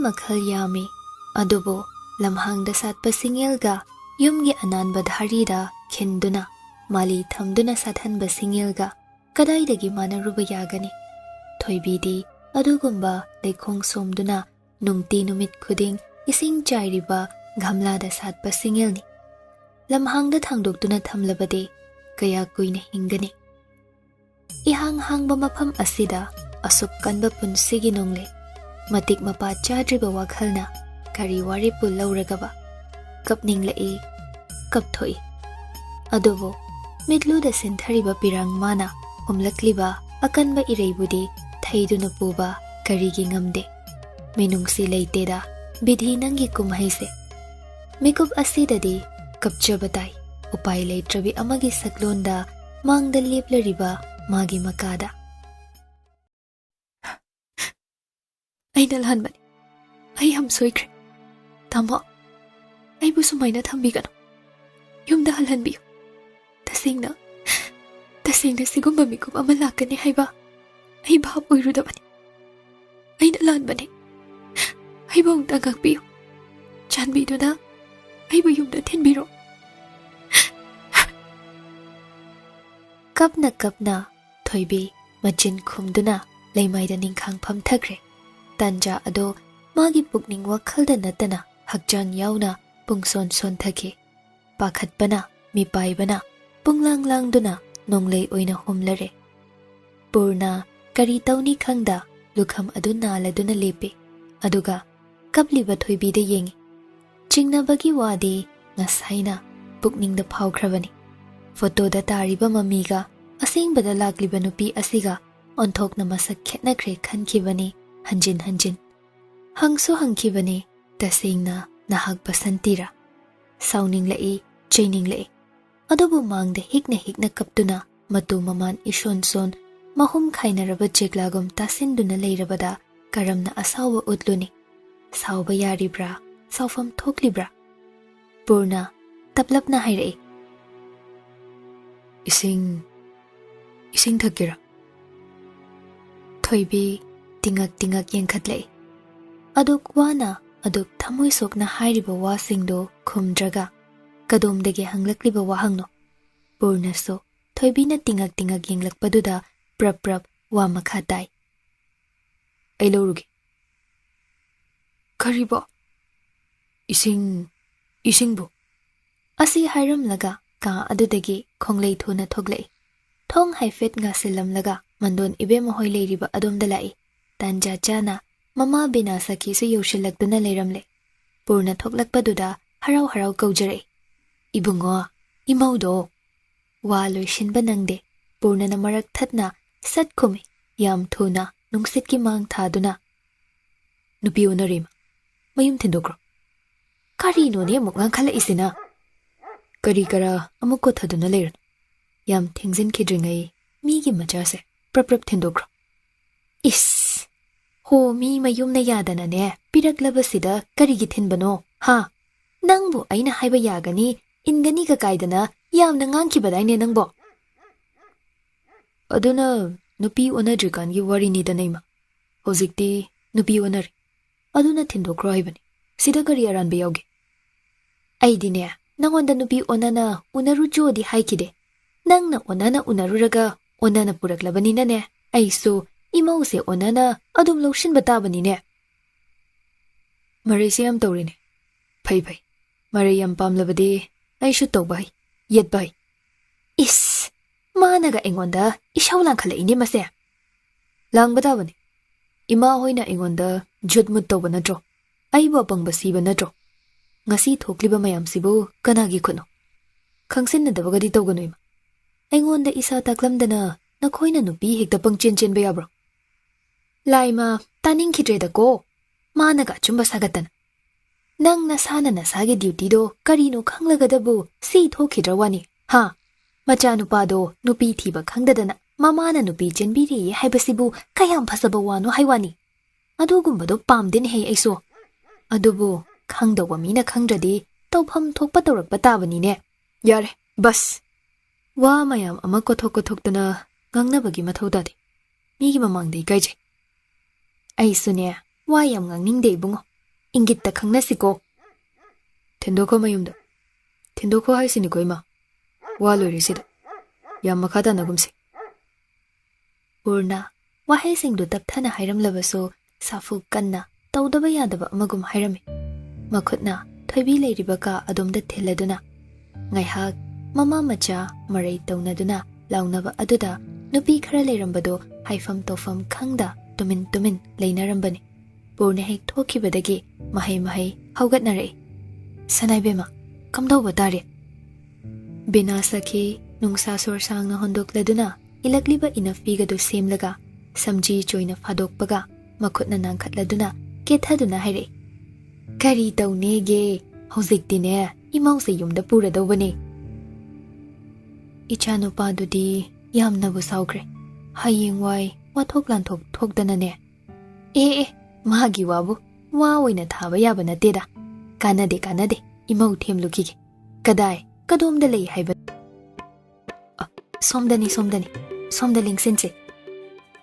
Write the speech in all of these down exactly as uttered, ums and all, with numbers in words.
ꯃꯈꯜ ꯌꯥꯝꯃꯤ, ꯑꯗꯨꯕꯨ ꯂꯝꯍꯥꯡꯗ ꯁꯥꯠꯄ ꯁꯤꯡꯉꯦꯜꯒ ꯌꯨꯝꯒꯤ ꯑꯅꯥꯟꯕ ꯙꯥꯔꯤꯗ ꯈꯤꯟꯗꯨꯅ ꯃꯥꯂꯤ ꯊꯝꯗꯨꯅ ꯁꯥꯠꯍꯟꯕ ꯁꯤꯡꯉꯦꯜꯒ ꯀꯗꯥꯏꯗꯒꯤ ꯃꯥꯟꯅꯔꯨꯕ ꯌꯥꯒꯅꯤ? ꯊꯣꯏꯕꯤꯗꯤ ꯑꯗꯨꯒꯨꯝꯕ ꯂꯩꯈꯣꯡ ꯁꯣꯝꯗꯨꯅ ꯅꯨꯡꯇꯤ ꯅꯨꯃꯤꯠ ꯈꯨꯗꯤꯡ ꯏꯁꯤꯡ ꯆꯥꯏꯔꯤꯕ ꯒꯝꯂꯥꯗ ꯁꯥꯠꯄ ꯁꯤꯡꯉꯦꯜꯅꯤ꯫ ꯂꯝꯍꯥꯡꯗ ꯊꯥꯡꯗꯣꯛꯇꯨꯅ ꯊꯝꯂꯕꯗꯤ ꯀꯌꯥ ꯀꯨꯏꯅ ꯍꯤꯡꯒꯅꯤ? ꯏꯍꯥꯡ ꯍꯥꯡꯕ ꯃꯐꯝ ꯑꯁꯤꯗ ꯑꯁꯨꯛ ꯀꯟꯕ ꯄꯨꯟꯁꯤꯒꯤ ꯅꯣꯡꯂꯩ, ꯃꯇꯤꯛ ꯃꯄꯥ ꯆꯥꯗ꯭ꯔꯤꯕ ꯋꯥꯈꯜꯅ ꯀꯔꯤ ꯋꯥꯔꯦꯞꯄꯨ ꯂꯧꯔꯒꯕ? ꯀꯞꯅꯤꯡꯂꯛꯏ, ꯀꯞꯊꯣꯛꯏ꯫ ꯑꯗꯨꯕꯨ ꯃꯤꯠꯂꯨꯗ ꯁꯤꯟꯊꯔꯤꯕ ꯄꯤꯔꯥꯡ ꯃꯥꯅ ꯍꯨꯝꯂꯛꯂꯤꯕ ꯑꯀꯟꯕ ꯏꯔꯩꯕꯨꯗꯤ ꯊꯩꯗꯨꯅ ꯄꯨꯕ ꯀꯔꯤꯒꯤ ꯉꯝꯗꯦ? ꯃꯤꯅꯨꯡꯁꯤ ꯂꯩꯇꯦꯗ ꯕꯤꯙꯤ ꯅꯪꯒꯤ ꯀꯨꯝꯍꯩꯁꯦ꯫ ꯃꯤꯀꯨꯞ ꯑꯁꯤꯗꯗꯤ ꯀꯞꯆꯕ ꯇꯥꯏ, ꯎꯄꯥꯏ ꯂꯩꯇ꯭ꯔꯕꯤ ꯑꯃꯒꯤ ꯁꯛꯂꯣꯟꯗ ꯃꯥꯡꯗ ꯂꯦꯞꯂꯔꯤꯕ ꯃꯥꯒꯤ ꯃꯀꯥꯗ꯫ ꯑꯩꯅ ꯂꯥꯟꯕꯅꯤ꯫ ꯑꯩ ꯌꯥꯝ ꯁꯣꯏꯈ꯭ꯔꯦ꯫ ꯇꯥꯃꯣ, ꯑꯩꯕꯨ ꯁꯨꯃꯥꯏꯅ ꯊꯝꯕꯤꯒꯅꯨ꯫ ꯌꯨꯝꯗ ꯍꯜꯍꯟꯕꯤꯌꯨ꯫ ꯇꯁꯦꯡꯅ, ꯇꯁꯦꯡꯅ ꯁꯤꯒꯨꯝꯕ ꯃꯤꯀꯨꯞ ꯑꯃ ꯂꯥꯛꯀꯅꯤ ꯍꯥꯏꯕ ꯑꯩ ꯚꯥꯞ ꯑꯣꯏꯔꯨꯗꯕꯅꯤ꯫ ꯑꯩꯅ ꯂꯥꯟꯕꯅꯤ꯫ ꯑꯩꯕꯨ ꯑꯃꯨꯛꯇ ꯉꯥꯛꯄꯤꯌꯨ꯫ ꯆꯥꯟꯕꯤꯗꯨꯅ ꯑꯩꯕꯨ ꯌꯨꯝꯗ ꯊꯤꯟꯕꯤꯔꯛꯎ꯫ ꯀꯞꯅ ꯀꯞꯅ ꯊꯣꯏꯕꯤ ꯃꯆꯤꯟ ꯈꯨꯝꯗꯨꯅ ꯂꯩꯃꯥꯏꯗ ꯅꯤꯡꯈꯥꯡ ꯐꯝꯊꯈ꯭ꯔꯦ꯫ ꯇꯥꯟꯖꯥ ꯑꯗꯣ ꯃꯥꯒꯤ ꯄꯨꯛꯅꯤꯡ ꯋꯥꯈꯜꯗ ꯅꯠꯇꯅ ꯍꯛꯆꯥꯡ ꯌꯥꯎꯅ ꯄꯨꯡꯁꯣꯟ ꯁꯣꯟꯊꯈꯤ꯫ ꯄꯥꯈꯠꯄꯅ, ꯃꯤꯄꯥꯏꯕꯅ ꯄꯨꯡꯂꯥꯡ ꯂꯥꯡꯗꯨꯅ ꯅꯣꯡꯂꯩ ꯑꯣꯏꯅ ꯍꯨꯝꯂꯔꯦ꯫ ꯄꯨꯔꯅ ꯀꯔꯤ ꯇꯧꯅꯤ ꯈꯪꯗ ꯂꯨꯈꯝ ꯑꯗꯨ ꯅꯥꯜꯂꯗꯨꯅ ꯂꯦꯞꯄꯤ꯫ ꯑꯗꯨꯒ ꯀꯞꯂꯤꯕ ꯊꯣꯏꯕꯤꯗ ꯌꯦꯡꯉꯤ꯫ ꯆꯤꯡꯅꯕꯒꯤ ꯋꯥꯗꯤ ꯉꯁꯥꯏꯅ ꯄꯨꯛꯅꯤꯡꯗ ꯐꯥꯎꯈ꯭ꯔꯕꯅꯤ꯫ ꯐꯣꯇꯣꯗ ꯇꯥꯔꯤꯕ ꯃꯃꯤꯒ ꯑꯁꯦꯡꯕꯗ ꯂꯥꯛꯂꯤꯕ ꯅꯨꯄꯤ ꯑꯁꯤꯒ ꯑꯣꯟꯊꯣꯛꯅ ꯃꯁꯛ ꯈꯦꯠꯅꯈ꯭ꯔꯦ ꯈꯟꯈꯤꯕꯅꯤ ꯍꯟꯖꯤꯟ ꯍꯟꯖꯤꯟ꯫ ꯍꯪꯁꯨ ꯍꯪꯈꯤꯕꯅꯤ, "ꯇꯁꯦꯡꯅ ꯅꯍꯥꯛ ꯕꯁꯟꯇꯤꯔꯥ?" ꯁꯥꯎꯅꯤꯡꯂꯛꯏ, ꯆꯩꯅꯤꯡꯂꯛꯏ꯫ ꯑꯗꯨꯕꯨ ꯃꯥꯡꯗ ꯍꯤꯛꯅ ꯍꯤꯛꯅ ꯀꯞꯇꯨꯅ ꯃꯇꯨ ꯃꯃꯥꯟ ꯏꯁꯣꯟ ꯁꯣꯟ, ꯃꯍꯨꯝ ꯈꯥꯏꯅꯔꯕ ꯆꯦꯛꯂꯥꯒꯨꯝ ꯇꯥꯁꯤꯟꯗꯨꯅ ꯂꯩꯔꯕꯗ ꯀꯔꯝꯅ ꯑꯁꯥꯎꯕ ꯎꯠꯂꯨꯅꯤ? ꯁꯥꯎꯕ ꯌꯥꯔꯤꯕ꯭ꯔꯥ? ꯁꯥꯎꯐꯝ ꯊꯣꯛꯂꯤꯕ꯭ꯔꯥ? ꯄꯨꯔꯅ ꯇꯞꯂꯞꯅ ꯍꯥꯏꯔꯛꯏ, "ꯏꯁꯤꯡ, ꯏꯁꯤꯡ ꯊꯛꯀꯦꯔꯥ?" ꯊꯣꯏꯕꯤ ꯇꯤꯉꯛ ꯇꯤꯉꯛ ꯌꯦꯡꯈꯠꯂꯛꯏ꯫ ꯑꯗꯨꯛ ꯋꯥꯅ, ꯑꯗꯨꯛ ꯊꯃꯣꯏ ꯁꯣꯛꯅ ꯍꯥꯏꯔꯤꯕ ꯋꯥꯁꯤꯡꯗꯨ ꯈꯨꯝꯗ꯭ꯔꯒ ꯀꯗꯣꯝꯗꯒꯤ ꯍꯪꯂꯛꯂꯤꯕ ꯋꯥꯍꯪꯅꯣ? ꯄꯨꯔꯅꯁꯨ ꯊꯣꯏꯕꯤꯅ ꯇꯤꯡꯉꯛ ꯇꯤꯡꯉꯛ ꯌꯦꯡꯂꯛꯄꯗꯨꯗ ꯄ꯭ꯔꯞ ꯄ꯭ꯔꯞ ꯋꯥ ꯃꯈꯥ ꯇꯥꯏ꯫ "ꯑꯩ ꯂꯧꯔꯨꯒꯦ"꯫ "ꯀꯔꯤꯕꯣ?" "ꯏꯁꯤꯡ, ꯏꯁꯤꯡꯕꯨ"꯫ ꯑꯁꯤ ꯍꯥꯏꯔꯝꯂꯒ ꯀꯥ ꯑꯗꯨꯗꯒꯤ ꯈꯣꯡꯂꯩ ꯊꯨꯅ ꯊꯣꯛꯂꯛꯏ꯫ ꯊꯣꯡ ꯍꯥꯏꯐꯦꯠ ꯉꯥꯁꯤꯜꯂꯝꯂꯒ ꯃꯟꯗꯣꯟ ꯏꯕꯦꯝꯃ ꯍꯣꯏ ꯂꯩꯔꯤꯕ ꯑꯗꯣꯝꯗ ꯂꯥꯛꯏ꯫ ꯇꯥꯟꯖꯥ ꯆꯥꯅ ꯃꯃꯥ ꯕꯤꯅꯥ ꯁꯈꯤꯁꯨ ꯌꯧꯁꯤꯜꯂꯛꯇꯨꯅ ꯂꯩꯔꯝꯂꯦ꯫ ꯄꯨꯔꯅ ꯊꯣꯛꯂꯛꯄꯗꯨꯗ ꯍꯔꯥꯎ ꯍꯔꯥꯎ ꯀꯧꯖꯔꯛꯏ, "ꯏꯕꯨꯡꯉꯣ, ꯏꯃꯧꯗꯣ!" ꯋꯥ ꯂꯣꯏꯁꯤꯟꯕ ꯅꯪꯗꯦ꯫ ꯄꯨꯔꯅꯅ ꯃꯔꯛ ꯊꯠꯅ ꯁꯠ ꯈꯨꯝꯃꯤ, ꯌꯥꯝ ꯊꯨꯅ ꯅꯨꯡꯁꯤꯠꯀꯤ ꯃꯥꯡ ꯊꯥꯗꯨꯅ, "ꯅꯨꯄꯤ ꯑꯣꯟꯅꯔꯦ ꯏꯃꯥ꯫ ꯃꯌꯨꯝ ꯊꯤꯟꯗꯣꯛꯈ꯭ꯔꯣ"꯫ "ꯀꯔꯤꯅꯣꯅꯦ ꯑꯃꯨꯛ ꯉꯥꯡꯈꯠꯂꯛꯏꯁꯤꯅ?" "ꯀꯔꯤ ꯀꯔꯥ ꯑꯃꯨꯛ ꯀꯣꯊꯗꯨꯅ ꯂꯩꯔꯅꯨ꯫ ꯌꯥꯝ ꯊꯦꯡꯖꯤꯟꯈꯤꯗ꯭ꯔꯤꯉꯩ ꯃꯤꯒꯤ ꯃꯆꯥꯁꯦ ꯄ꯭ꯔꯞ ꯄ꯭ꯔꯞ ꯊꯤꯟꯗꯣꯛꯈ꯭ꯔꯣ"꯫ "ꯏꯁ! ꯍꯣ, ꯃꯤ ꯃꯌꯨꯝꯅ ꯌꯥꯗꯅꯅꯦ ꯄꯤꯔꯛꯂꯕꯁꯤꯗ ꯀꯔꯤꯒꯤ ꯊꯤꯟꯕꯅꯣ, ꯍꯥ? ꯅꯪꯕꯨ ꯑꯩꯅ ꯍꯥꯏꯕ ꯌꯥꯒꯅꯤ, ꯏꯟꯒꯅꯤꯒ ꯀꯥꯏꯗꯅ ꯌꯥꯝꯅ ꯉꯥꯡꯈꯤꯕꯗꯥꯏꯅꯦ ꯅꯪꯕꯣ?" "ꯑꯗꯨꯅ ꯅꯨꯄꯤ ꯑꯣꯟꯅꯗ꯭ꯔꯤꯀꯥꯟꯒꯤ ꯋꯥꯔꯤꯅꯤꯗꯅ ꯏꯃꯥ꯫ ꯍꯧꯖꯤꯛꯇꯤ ꯅꯨꯄꯤ ꯑꯣꯟꯅꯔꯦ꯫ ꯑꯗꯨꯅ ꯊꯤꯟꯗꯣꯛꯈ꯭ꯔꯣ ꯍꯥꯏꯕꯅꯤ꯫ ꯁꯤꯗ ꯀꯔꯤ ꯑꯔꯥꯟꯕ ꯌꯥꯎꯒꯦ?" "ꯑꯩꯗꯤꯅꯦ, ꯅꯉꯣꯟꯗ ꯅꯨꯄꯤ ꯑꯣꯟꯅꯅ ꯎꯅꯔꯨꯆꯣꯗꯤ ꯍꯥꯏꯈꯤꯗꯦ꯫ ꯅꯪꯅ ꯑꯣꯟꯅꯅ ꯎꯅꯔꯨꯔꯒ ꯑꯣꯟꯅꯅ ꯄꯨꯔꯛꯂꯕꯅꯤꯅꯅꯦ, ꯑꯩꯁꯨ ꯏꯃꯧꯁꯦ ꯑꯣꯟꯅꯅ ꯑꯗꯨꯝ ꯂꯧꯁꯤꯟꯕ ꯇꯥꯕꯅꯤꯅꯦ"꯫ "ꯃꯔꯩꯁꯦ ꯌꯥꯝ ꯇꯧꯔꯤꯅꯦ꯫ ꯐꯩ ꯐꯩ꯫ ꯃꯔꯩ ꯌꯥꯝ ꯄꯥꯝꯂꯕꯗꯤ ꯑꯩꯁꯨ ꯇꯧꯕ ꯍꯩ, ꯌꯦꯠꯄ ꯍꯩ"꯫ ꯏꯁ! ꯃꯥꯅꯒ ꯑꯩꯉꯣꯟꯗ ꯏꯁꯧ ꯂꯥꯡꯈꯠꯂꯛꯏꯅꯦ ꯃꯁꯦ꯫ ꯂꯥꯡꯕ ꯇꯥꯕꯅꯤ꯫ ꯏꯃꯥ ꯍꯣꯏꯅ ꯑꯩꯉꯣꯟꯗ ꯖꯨꯠ ꯃꯨꯠ ꯇꯧꯕ ꯅꯠꯇ꯭ꯔꯣ? ꯑꯩꯕꯨ ꯑꯄꯪꯕ ꯁꯤꯕ ꯅꯠꯇ꯭ꯔꯣ? ꯉꯁꯤ ꯊꯣꯛꯂꯤꯕ ꯃꯌꯥꯝꯁꯤꯕꯨ ꯀꯅꯥꯒꯤ ꯈꯨꯠꯅꯣ? ꯈꯪꯁꯤꯟꯅꯗꯕꯒꯗꯤ ꯇꯧꯒꯅꯨ ꯏꯃꯥ꯫ ꯑꯩꯉꯣꯟꯗ ꯏꯁꯥ ꯇꯥꯛꯂꯝꯗꯅ ꯅꯈꯣꯏꯅ ꯅꯨꯄꯤ ꯍꯦꯛꯇ ꯄꯪꯆꯦꯟ ꯆꯦꯟꯕ ꯌꯥꯕ꯭ꯔꯣ? ꯂꯥꯏꯃ, ꯇꯥꯅꯤꯡꯈꯤꯗ꯭ꯔꯦꯗꯀꯣ꯫ ꯃꯥꯅꯒ ꯑꯆꯨꯝꯕ ꯁꯥꯒꯠꯇꯅ꯫ ꯅꯪ ꯅꯁꯥꯅ ꯅꯁꯥꯒꯤ ꯗ꯭ꯌꯨꯇꯤꯗꯣ ꯀꯔꯤꯅꯣ ꯈꯪꯂꯒꯗꯕꯨ ꯁꯤ ꯊꯣꯛꯈꯤꯗ꯭ꯔ ꯋꯥꯅꯤ, ꯍꯥ? ꯃꯆꯥꯅꯨꯄꯥꯗꯣ ꯅꯨꯄꯤ ꯊꯤꯕ ꯈꯪꯗꯗꯅ ꯃꯃꯥꯅ ꯅꯨꯄꯤ ꯆꯦꯟꯕꯤꯔꯦꯌꯦ ꯍꯥꯏꯕꯁꯤꯕꯨ ꯀꯌꯥꯝ ꯐꯖꯕ ꯋꯥꯅꯣ ꯍꯥꯏ ꯋꯥꯅꯤ꯫ ꯑꯗꯨꯒꯨꯝꯕꯗꯣ ꯄꯥꯝꯗꯦꯅꯦꯍꯦ ꯑꯩꯁꯨ꯫ ꯑꯗꯨꯕꯨ ꯈꯪꯗꯧꯕ ꯃꯤꯅ ꯈꯪꯗ꯭ꯔꯗꯤ ꯇꯧꯐꯝ ꯊꯣꯛꯄ ꯇꯧꯔꯛꯄ ꯇꯥꯕꯅꯤꯅꯦ꯫ ꯌꯥꯔꯦ, ꯕꯁ꯫ ꯋꯥ ꯃꯌꯥꯝ ꯑꯃ ꯀꯣꯊꯣꯛ ꯀꯣꯊꯣꯛꯇꯅ ꯉꯥꯡꯅꯕꯒꯤ ꯃꯊꯧ ꯇꯥꯗꯦ꯫ ꯃꯤꯒꯤ ꯃꯃꯥꯡꯗ ꯏꯀꯥꯏꯖꯩ꯫ ꯑꯩꯁꯨꯅꯦ, ꯋꯥ ꯌꯥꯝ ꯉꯥꯡꯅꯤꯡꯗꯦ ꯏꯕꯨꯡꯉꯣ꯫ ꯏꯪꯒꯤꯠꯇ ꯈꯪꯅꯁꯤꯀꯣ꯫ ꯊꯤꯟꯗꯣꯛꯈꯣ ꯃꯌꯨꯝꯗ꯫ ꯊꯤꯟꯗꯣꯛꯈꯣ ꯍꯥꯏꯁꯤꯅꯤꯀꯣ ꯏꯃꯥ꯫ ꯋꯥ ꯂꯣꯏꯔꯦ ꯁꯤꯗ꯫ ꯌꯥꯝ ꯃꯈꯥ ꯇꯥꯅꯒꯨꯝꯁꯤ꯫ ꯄꯨꯔꯅ ꯋꯥꯍꯩꯁꯤꯡꯗꯨ ꯇꯞꯊꯅ ꯍꯥꯏꯔꯝꯂꯕꯁꯨ ꯁꯥꯐꯨ ꯀꯟꯅ ꯇꯧꯗꯕ ꯌꯥꯗꯕ ꯑꯃꯒꯨꯝ ꯍꯥꯏꯔꯝꯃꯤ꯫ ꯃꯈꯨꯠꯅ ꯊꯣꯏꯕꯤ ꯂꯩꯔꯤꯕ ꯀꯥ ꯑꯗꯣꯝꯗ ꯊꯤꯜꯂꯗꯨꯅ ꯉꯥꯏꯍꯥꯛ ꯃꯃꯥ ꯃꯆꯥ ꯃꯔꯩ ꯇꯧꯅꯗꯨꯅ ꯂꯥꯎꯅꯕ ꯑꯗꯨꯗ ꯅꯨꯄꯤ ꯈꯔ ꯂꯩꯔꯝꯕꯗꯨ ꯍꯥꯏꯐꯝ ꯇꯧꯐꯝ ꯈꯪꯗ ꯇꯨꯃꯤꯟ ꯇꯨꯃꯤꯟ ꯂꯩꯅꯔꯝꯕꯅꯤ꯫ ꯄꯨꯔꯅ ꯍꯦꯛ ꯊꯣꯛꯈꯤꯕꯗꯒꯤ ꯃꯍꯩ ꯃꯍꯩ ꯍꯧꯒꯠꯅꯔꯛꯏ꯫ "ꯁꯅꯥꯏꯕꯦꯝꯃ, ꯀꯝꯗꯧꯕ ꯇꯥꯔꯦ?" ꯕꯤꯅꯥ ꯁꯈꯤ ꯅꯨꯡꯁꯥ ꯁꯣꯔ ꯁꯥꯡꯅ ꯍꯣꯟꯗꯣꯛꯂꯗꯨꯅ ꯏꯂꯛꯂꯤꯕ ꯏꯅꯐꯤꯒꯗꯨ ꯁꯦꯝꯂꯒ ꯁꯝꯖꯤ ꯆꯣꯏꯅ ꯐꯥꯗꯣꯛꯄꯒ ꯃꯈꯨꯠꯅ ꯅꯥꯟꯈꯠꯂꯗꯨꯅ ꯀꯦꯊꯗꯨꯅ ꯍꯥꯏꯔꯛꯏ꯫ "ꯀꯔꯤ ꯇꯧꯅꯦꯒꯦ? ꯍꯧꯖꯤꯛꯇꯤꯅꯦ ꯏꯃꯧꯁꯦ ꯌꯨꯝꯗ ꯄꯨꯔꯗꯧꯕꯅꯦ꯫ ꯏꯆꯥꯅꯨꯄꯥꯗꯨꯗꯤ ꯌꯥꯝꯅꯕꯨ ꯁꯥꯎꯈ꯭ꯔꯦ꯫ ꯍꯌꯦꯡꯋꯥꯏ ꯋꯥꯊꯣꯛ ꯂꯥꯟꯊꯣꯛ ꯊꯣꯛꯇꯅꯅꯦ꯫ ꯑꯦ ꯑꯦ, ꯃꯥꯒꯤ ꯋꯥꯕꯨ ꯋꯥ ꯑꯣꯏꯅ ꯊꯥꯕ ꯌꯥꯕ ꯅꯠꯇꯦꯗ꯫ ꯀꯥꯟꯅꯗꯦ ꯀꯥꯟꯅꯗꯦ, ꯏꯃꯧ ꯊꯦꯝꯂꯨꯈꯤꯒꯦ꯫ ꯀꯗꯥꯏ ꯀꯗꯣꯝꯗ ꯂꯩ ꯍꯥꯏꯕ?" "ꯑ, ꯁꯣꯝꯗꯅꯤ ꯁꯣꯝꯗꯅꯤ, ꯁꯣꯝꯗ ꯂꯦꯡꯁꯤꯟꯁꯦ꯫"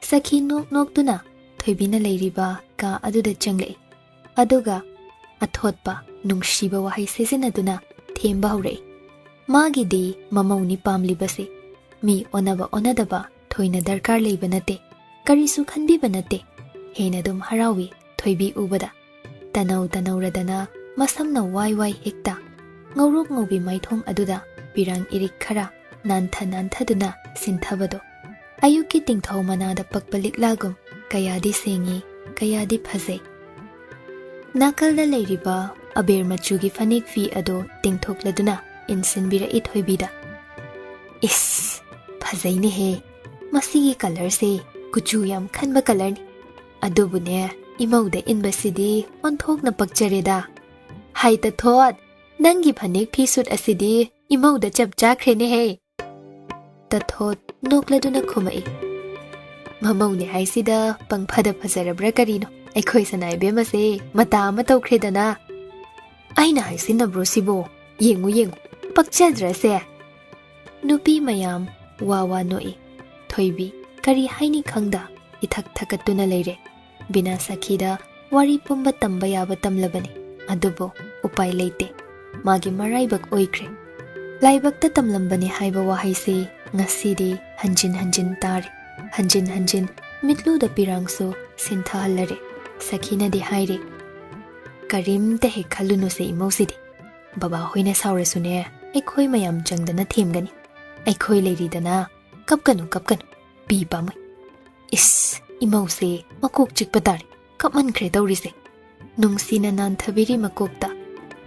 ꯁꯈꯤ ꯅꯣꯛ ꯅꯣꯛꯇꯨꯅ ꯊꯣꯏꯕꯤꯅ ꯂꯩꯔꯤꯕ ꯀꯥ ꯑꯗꯨꯗ ꯆꯪꯂꯛꯏ꯫ ꯑꯗꯨꯒ ꯑꯊꯣꯠꯄ ꯅꯨꯡꯁꯤꯕ ꯋꯥꯍꯩ ꯁꯤꯖꯤꯟꯅꯗꯨꯅ ꯊꯦꯝꯕ ꯍꯧꯔꯛꯏ꯫ ꯃꯥꯒꯤꯗꯤ ꯃꯃꯧꯅꯤ ꯄꯥꯝꯂꯤꯕꯁꯦ꯫ ꯃꯤ ꯑꯣꯟꯅꯕ ꯑꯣꯟꯅꯗꯕ ꯊꯣꯏꯅ ꯗꯔꯀꯥꯔ ꯂꯩꯕ ꯅꯠꯇꯦ꯫ ꯀꯔꯤꯁꯨ ꯈꯟꯕꯤꯕ ꯅꯠꯇꯦ꯫ ꯍꯦꯟꯅ ꯑꯗꯨꯝ ꯍꯔꯥꯎꯏ ꯊꯣꯏꯕꯤ ꯎꯕꯗ꯫ ꯇꯅꯧ ꯇꯅꯧꯔꯗꯅ ꯃꯁꯝꯅ ꯋꯥꯏ ꯋꯥꯏ ꯍꯦꯛꯇ ꯉꯧꯔꯣꯛ ꯉꯧꯕꯤ ꯃꯥꯏꯊꯣꯡ ꯑꯗꯨꯗ ꯄꯤꯔꯥꯡ ꯏꯔꯤꯛ ꯈꯔ ꯅꯥꯟꯊ ꯅꯥꯟꯊꯗꯨꯅ ꯁꯤꯟꯊꯕꯗꯣ꯫ ꯑꯌꯨꯛꯀꯤ ꯇꯤꯡꯊꯧ ꯃꯅꯥꯗ ꯄꯛꯄ ꯂꯤꯛꯂꯥꯒꯨꯝ ꯀꯌꯥꯗꯤ ꯁꯦꯡꯉꯤ, ꯀꯌꯥꯗꯤ ꯐꯖꯩ꯫ ꯅꯥꯀꯜꯗ ꯂꯩꯔꯤꯕ ꯑꯕꯦꯔ ꯃꯆꯨꯒꯤ ꯐꯅꯦꯛ ꯐꯤ ꯑꯗꯨ ꯇꯤꯡꯊꯣꯛꯂꯗꯨꯅ ꯏꯟꯁꯤꯟꯕꯤꯔꯛꯏ ꯊꯣꯏꯕꯤꯗ꯫ "ꯏꯁ, ꯐꯖꯩꯅꯦꯍꯦ꯫ ꯃꯁꯤꯒꯤ ꯀꯂꯔꯁꯦ ꯀꯨꯆꯨ ꯌꯥꯝ ꯈꯟꯕ ꯀꯂꯔꯅꯤ꯫ ꯑꯗꯨꯕꯨꯅꯦ, ꯏꯃꯧꯗ ꯏꯟꯕꯁꯤꯗꯤ ꯑꯣꯟꯊꯣꯛꯅ ꯄꯛꯆꯔꯦꯗ꯫ ꯍꯥꯏ ꯇꯊꯣꯠ, ꯅꯪꯒꯤ ꯐꯅꯦꯛ ꯐꯤ ꯁꯨꯠ ꯑꯁꯤꯗꯤ ꯏꯃꯧꯗ ꯆꯞ ꯆꯥꯈ꯭ꯔꯦꯅꯦꯍꯦ꯫" ꯇꯊꯣꯠ ꯅꯣꯛꯂꯗꯨꯅ ꯈꯨꯝꯃꯛꯏ꯫ "ꯃꯃꯧꯅꯦ ꯍꯥꯏꯁꯤꯗ ꯄꯪꯐꯗ ꯐꯖꯔꯕ꯭ꯔꯥ ꯀꯔꯤꯅꯣ? ꯑꯩꯈꯣꯏ ꯁꯅꯥ ꯏꯕꯦꯝꯃꯁꯦ ꯃꯇꯥ ꯑꯃ ꯇꯧꯈ꯭ꯔꯦꯗꯅ꯫ ꯑꯩꯅ ꯍꯥꯏꯁꯤꯟꯅꯕ꯭ꯔꯣ ꯁꯤꯕꯣ? ꯌꯦꯡꯉꯨ ꯌꯦꯡꯉꯨ, ꯄꯛꯆꯗ꯭ꯔꯁꯦ?" ꯅꯨꯄꯤ ꯃꯌꯥꯝ ꯋꯥ ꯋꯥ ꯅꯣꯛꯏ꯫ ꯊꯣꯏꯕꯤ ꯀꯔꯤ ꯍꯥꯏꯅꯤ ꯈꯪꯗ ꯏꯊꯛ ꯊꯛꯀꯠꯇꯨꯅ ꯂꯩꯔꯦ꯫ ꯕꯤꯅꯥ ꯁꯈꯤꯗ ꯋꯥꯔꯤ ꯄꯨꯝꯕ ꯇꯝꯕ ꯌꯥꯕ ꯇꯝꯂꯕꯅꯤ, ꯑꯗꯨꯕꯨ ꯎꯄꯥꯏ ꯂꯩꯇꯦ꯫ ꯃꯥꯒꯤ ꯃꯔꯥꯏꯕꯛ ꯑꯣꯏꯈ꯭ꯔꯦ꯫ ꯂꯥꯏꯕꯛꯇ ꯇꯝꯂꯝꯕꯅꯤ ꯍꯥꯏꯕ ꯋꯥꯍꯩꯁꯤ ꯉꯁꯤꯗꯤ ꯍꯟꯖꯤꯟ ꯍꯟꯖꯤꯟ ꯇꯥꯔꯦ꯫ ꯍꯟꯖꯤꯟ ꯍꯟꯖꯤꯟ ꯃꯤꯠꯂꯨꯗ ꯄꯤꯔꯥꯡꯁꯨ ꯁꯤꯟꯊꯍꯜꯂꯔꯦ꯫ ꯁꯈꯤꯅꯗꯤ ꯍꯥꯏꯔꯦ, "ꯀꯔꯤꯝꯇ ꯍꯦꯛ ꯈꯜꯂꯨꯅꯨꯁꯦ ꯏꯃꯧꯁꯤꯗꯤ꯫ ꯕꯕꯥꯍꯣꯏꯅ ꯁꯥꯎꯔꯁꯨꯅꯦ, ꯑꯩꯈꯣꯏ ꯃꯌꯥꯝ ꯆꯪꯗꯅ ꯊꯦꯝꯒꯅꯤ꯫ ꯑꯩꯈꯣꯏ ꯂꯩꯔꯤꯗꯅ, ꯀꯞꯀꯅꯨ, ꯀꯞꯀꯅꯨ, ꯄꯤ ꯄꯥꯝꯃꯨꯏ꯫" ꯏꯁ, ꯏꯃꯧꯁꯦ ꯃꯀꯣꯛ ꯆꯤꯛꯄ ꯇꯥꯔꯦ꯫ ꯀꯞꯃꯟꯈ꯭ꯔꯦ ꯇꯧꯔꯤꯁꯦ꯫ ꯅꯨꯡꯁꯤꯅ ꯅꯥꯟꯊꯕꯤꯔꯤ ꯃꯀꯣꯛꯇ꯫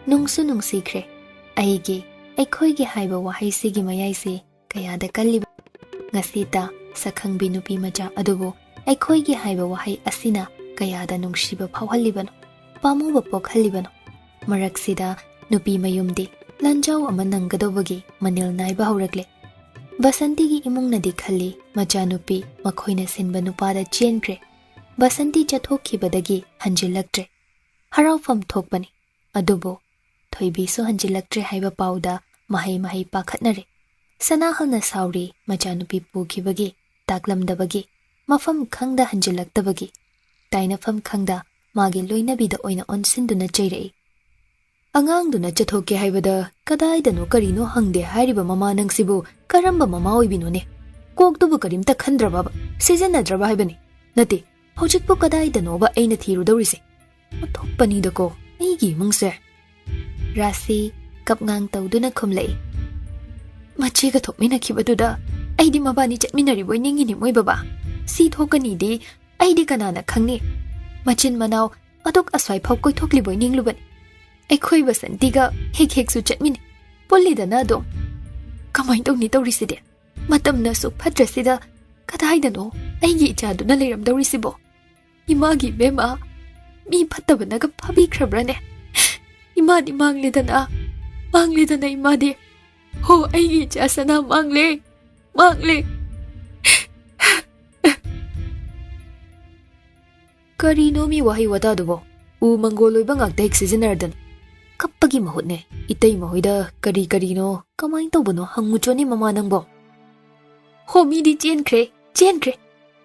ꯅꯨꯡꯁꯨ ꯅꯨꯡꯁꯤꯈ꯭ꯔꯦ꯫ ꯑꯩꯒꯤ, ꯑꯩꯈꯣꯏꯒꯤ ꯍꯥꯏꯕ ꯋꯥꯍꯩꯁꯤꯒꯤ ꯃꯌꯥꯏꯁꯦ ꯀꯌꯥꯗ ꯀꯜꯂꯤꯕ꯫ ꯉꯁꯤꯇ ꯁꯛꯈꯪꯕꯤ ꯅꯨꯄꯤ ꯃꯆꯥ ꯑꯗꯨꯕꯨ ꯑꯩꯈꯣꯏꯒꯤ ꯍꯥꯏꯕ ꯋꯥꯍꯩ ꯑꯁꯤꯅ ꯀꯌꯥꯗ ꯅꯨꯡꯁꯤꯕ ꯐꯥꯎꯍꯜꯂꯤꯕꯅꯣ, ꯄꯥꯝꯃꯨꯕ ꯄꯣꯛꯍꯜꯂꯤꯕꯅꯣ꯫ ꯃꯔꯛꯁꯤꯗ ꯅꯨꯄꯤ ꯃꯌꯨꯝꯗꯤ ꯂꯥꯟꯖꯥꯎ ꯑꯃ ꯅꯪꯒꯗꯧꯕꯒꯤ ꯃꯅꯤꯜ ꯅꯥꯏꯕ ꯍꯧꯔꯛꯂꯦ꯫ ꯕꯁꯟꯇꯤꯒꯤ ꯏꯃꯨꯡꯅꯗꯤ ꯈꯜꯂꯤ, ꯃꯆꯥꯅꯨꯄꯤ ꯃꯈꯣꯏꯅ ꯁꯤꯟꯕ ꯅꯨꯄꯥꯗ ꯆꯦꯟꯈ꯭ꯔꯦ꯫ ꯕꯁꯟꯇꯤ ꯆꯠꯊꯣꯛꯈꯤꯕꯗꯒꯤ ꯍꯟꯖꯤꯜꯂꯛꯇ꯭ꯔꯦ꯫ ꯍꯔꯥꯎꯐꯝ ꯊꯣꯛꯄꯅꯤ, ꯑꯗꯨꯕꯨ ꯊꯣꯏꯕꯤꯁꯨ ꯍꯟꯖꯤꯜꯂꯛꯇ꯭ꯔꯦ ꯍꯥꯏꯕ ꯄꯥꯎꯗ ꯃꯍꯩ ꯃꯍꯩ ꯄꯥꯈꯠꯅꯔꯦ꯫ ꯁꯅꯥꯍꯜꯅ ꯁꯥꯎꯔꯤ, ꯃꯆꯥꯅꯨꯄꯤ ꯄꯨꯈꯤꯕꯒꯤ, ꯇꯥꯛꯂꯝꯗꯕꯒꯤ, ꯃꯐꯝ ꯈꯪꯗ ꯍꯟꯖꯤꯜꯂꯛꯇꯕꯒꯤ꯫ ꯇꯥꯏꯅꯐꯝ ꯈꯪꯗ ꯃꯥꯒꯤ ꯂꯣꯏꯅꯕꯤꯗ ꯑꯣꯏꯅ ꯑꯣꯟꯁꯤꯟꯗꯨꯅ ꯆꯩꯔꯛꯏ꯫ "ꯑꯉꯥꯡꯗꯨꯅ ꯆꯠꯊꯣꯛꯀꯦ ꯍꯥꯏꯕꯗ ꯀꯗꯥꯏꯗꯅꯣ ꯀꯔꯤꯅꯣ ꯍꯪꯗꯦ ꯍꯥꯏꯔꯤꯕ ꯃꯃꯥ ꯅꯪꯁꯤꯕꯨ ꯀꯔꯝꯕ ꯃꯃꯥ ꯑꯣꯏꯕꯤꯅꯣꯅꯦ? ꯀꯣꯛꯇꯨꯕꯨ ꯀꯔꯤꯝꯇ ꯈꯟꯗ꯭ꯔꯕꯕ, ꯁꯤꯖꯤꯟꯅꯗ꯭ꯔꯕ ꯍꯥꯏꯕꯅꯤ? ꯅꯠꯇꯦ, ꯍꯧꯖꯤꯛꯄꯨ ꯀꯗꯥꯏꯗꯅꯣꯕ ꯑꯩꯅ ꯊꯤꯔꯨꯗꯧꯔꯤꯁꯦ? ꯑꯣꯟꯊꯣꯛꯄꯅꯤꯗꯀꯣ ꯑꯩꯒꯤ ꯏꯃꯨꯡꯁꯦ꯫" ꯔꯥꯁꯤ ꯀꯞꯉꯥꯡ ꯇꯧꯗꯨꯅ ꯈꯨꯝꯂꯛꯏ꯫ "ꯃꯆꯦꯒ ꯊꯣꯛꯃꯤꯟꯅꯈꯤꯕꯗꯨꯗ ꯑꯩꯗꯤ ꯃꯕꯥꯅꯤ ꯆꯠꯃꯤꯟꯅꯔꯤꯕꯣꯏ ꯅꯤꯡꯉꯤꯅꯤ ꯃꯣꯏ ꯕꯕꯥ꯫ ꯁꯤ ꯊꯣꯛꯀꯅꯤꯗꯤ ꯑꯩꯗꯤ ꯀꯅꯥꯅ ꯈꯪꯅꯤ? ꯃꯆꯤꯟ ꯃꯅꯥꯎ ꯑꯗꯨꯛ ꯑꯁ꯭ꯋꯥꯏ ꯐꯥꯎ ꯀꯣꯏꯊꯣꯛꯂꯤꯕꯣꯏ ꯅꯤꯡꯂꯨꯕꯅꯤ꯫ ꯑꯩꯈꯣꯏ ꯕꯁꯟꯇꯤꯒ ꯍꯦꯛ ꯍꯦꯛꯁꯨ ꯆꯠꯃꯤꯟꯅꯩ, ꯄꯨꯜꯂꯤꯗꯅ ꯑꯗꯨꯝ꯫ ꯀꯃꯥꯏ ꯇꯧꯅꯤ ꯇꯧꯔꯤꯁꯤꯗꯤ? ꯃꯇꯝꯅ ꯑꯁꯨꯛ ꯐꯠꯇ꯭ꯔꯁꯤꯗ ꯀꯗꯥꯏꯗꯅꯣ ꯑꯩꯒꯤ ꯏꯆꯥꯗꯨꯅ ꯂꯩꯔꯝꯗꯧꯔꯤꯁꯤꯕꯣ? ꯏꯃꯥꯒꯤ ꯏꯕꯦꯝꯃ, ꯃꯤ ꯐꯠꯇꯕꯅꯒ ꯐꯥꯕꯤꯈ꯭ꯔꯕ꯭ꯔꯅꯦ? ꯏꯃꯥꯗꯤ ꯃꯥꯡꯂꯦꯗꯅ, ꯃꯥꯡꯂꯦꯗꯅ ꯏꯃꯥꯗꯤ꯫ ꯍꯣ, ꯑꯩꯒꯤ ꯏꯆꯥ ꯁꯅꯥ ꯃꯥꯡꯂꯦ, ꯃꯥꯡꯂꯦ꯫" "ꯀꯔꯤꯅꯣ ꯃꯤ ꯋꯥꯍꯩ ꯋꯥꯇꯥꯗꯨꯕꯣ? ꯎ ꯃꯪꯒꯣꯜ ꯑꯣꯏꯕ ꯉꯥꯛꯇ ꯍꯦꯛ ꯁꯤꯖꯤꯟꯅꯔꯗꯅ꯫ ꯀꯞꯄꯒꯤ ꯃꯍꯨꯠꯅꯦ, ꯏꯇꯩꯃ ꯍꯣꯏꯗ ꯀꯔꯤ ꯀꯔꯤꯅꯣ, ꯀꯃꯥꯏ ꯇꯧꯕꯅꯣ ꯍꯪꯉꯨꯆꯣꯅꯦ ꯃꯃꯥ ꯅꯪꯕꯣ꯫" "ꯍꯣ, ꯃꯤꯗꯤ ꯆꯦꯟꯈ꯭ꯔꯦ, ꯆꯦꯟꯈ꯭ꯔꯦ꯫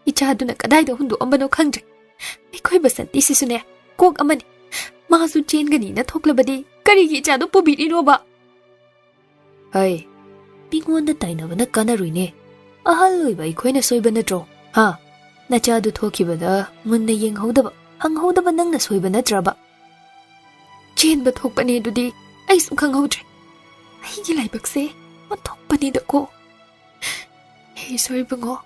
ꯏꯆꯥꯗꯨꯅ ꯀꯗꯥꯏꯗ ꯍꯨꯟꯗꯣꯛꯑꯝꯕꯅꯣ ꯈꯪꯗ꯭ꯔꯦ꯫ ꯑꯩꯈꯣꯏ ꯕꯁꯟꯇꯤꯁꯤꯁꯨꯅꯦ, ꯃꯄꯣꯛ ꯑꯃꯅꯤ꯫ ꯃꯥꯁꯨ ꯆꯦꯟꯒꯅꯤꯅ ꯊꯣꯛꯂꯕꯗꯤ ꯀꯔꯤꯒꯤ ꯏꯆꯥꯗꯣ ꯄꯨꯕꯤꯔꯤꯅꯣꯕ? ꯍꯩ, ꯃꯤꯉꯣꯟꯗ ꯇꯥꯏꯅꯕꯅ ꯀꯥꯟꯅꯔꯣꯏꯅꯦ꯫ ꯑꯍꯜ ꯑꯣꯏꯕ ꯑꯩꯈꯣꯏꯅ ꯁꯣꯏꯕ ꯅꯠꯇ꯭ꯔꯣ? ꯍꯥ? ꯅꯆꯥꯗꯨ ꯊꯣꯛꯈꯤꯕꯗ ꯃꯨꯟꯅ ꯌꯦꯡꯍꯧꯗꯕ, ꯍꯪꯍꯧꯗꯕ ꯅꯪꯅ ꯁꯣꯏꯕ ꯅꯠꯇ꯭ꯔꯕ? ꯆꯦꯟꯕ ꯊꯣꯛꯄꯅꯦ ꯑꯗꯨꯗꯤ ꯑꯩꯁꯨ ꯈꯪꯍꯧꯗ꯭ꯔꯦ꯫ ꯑꯩꯒꯤ ꯂꯥꯏꯕꯛꯁꯦ ꯑꯣꯟꯊꯣꯛꯄꯅꯤꯗꯀꯣ꯫ ꯍꯦ ꯏꯁꯣꯔ ꯏꯕꯨꯡꯉꯣ,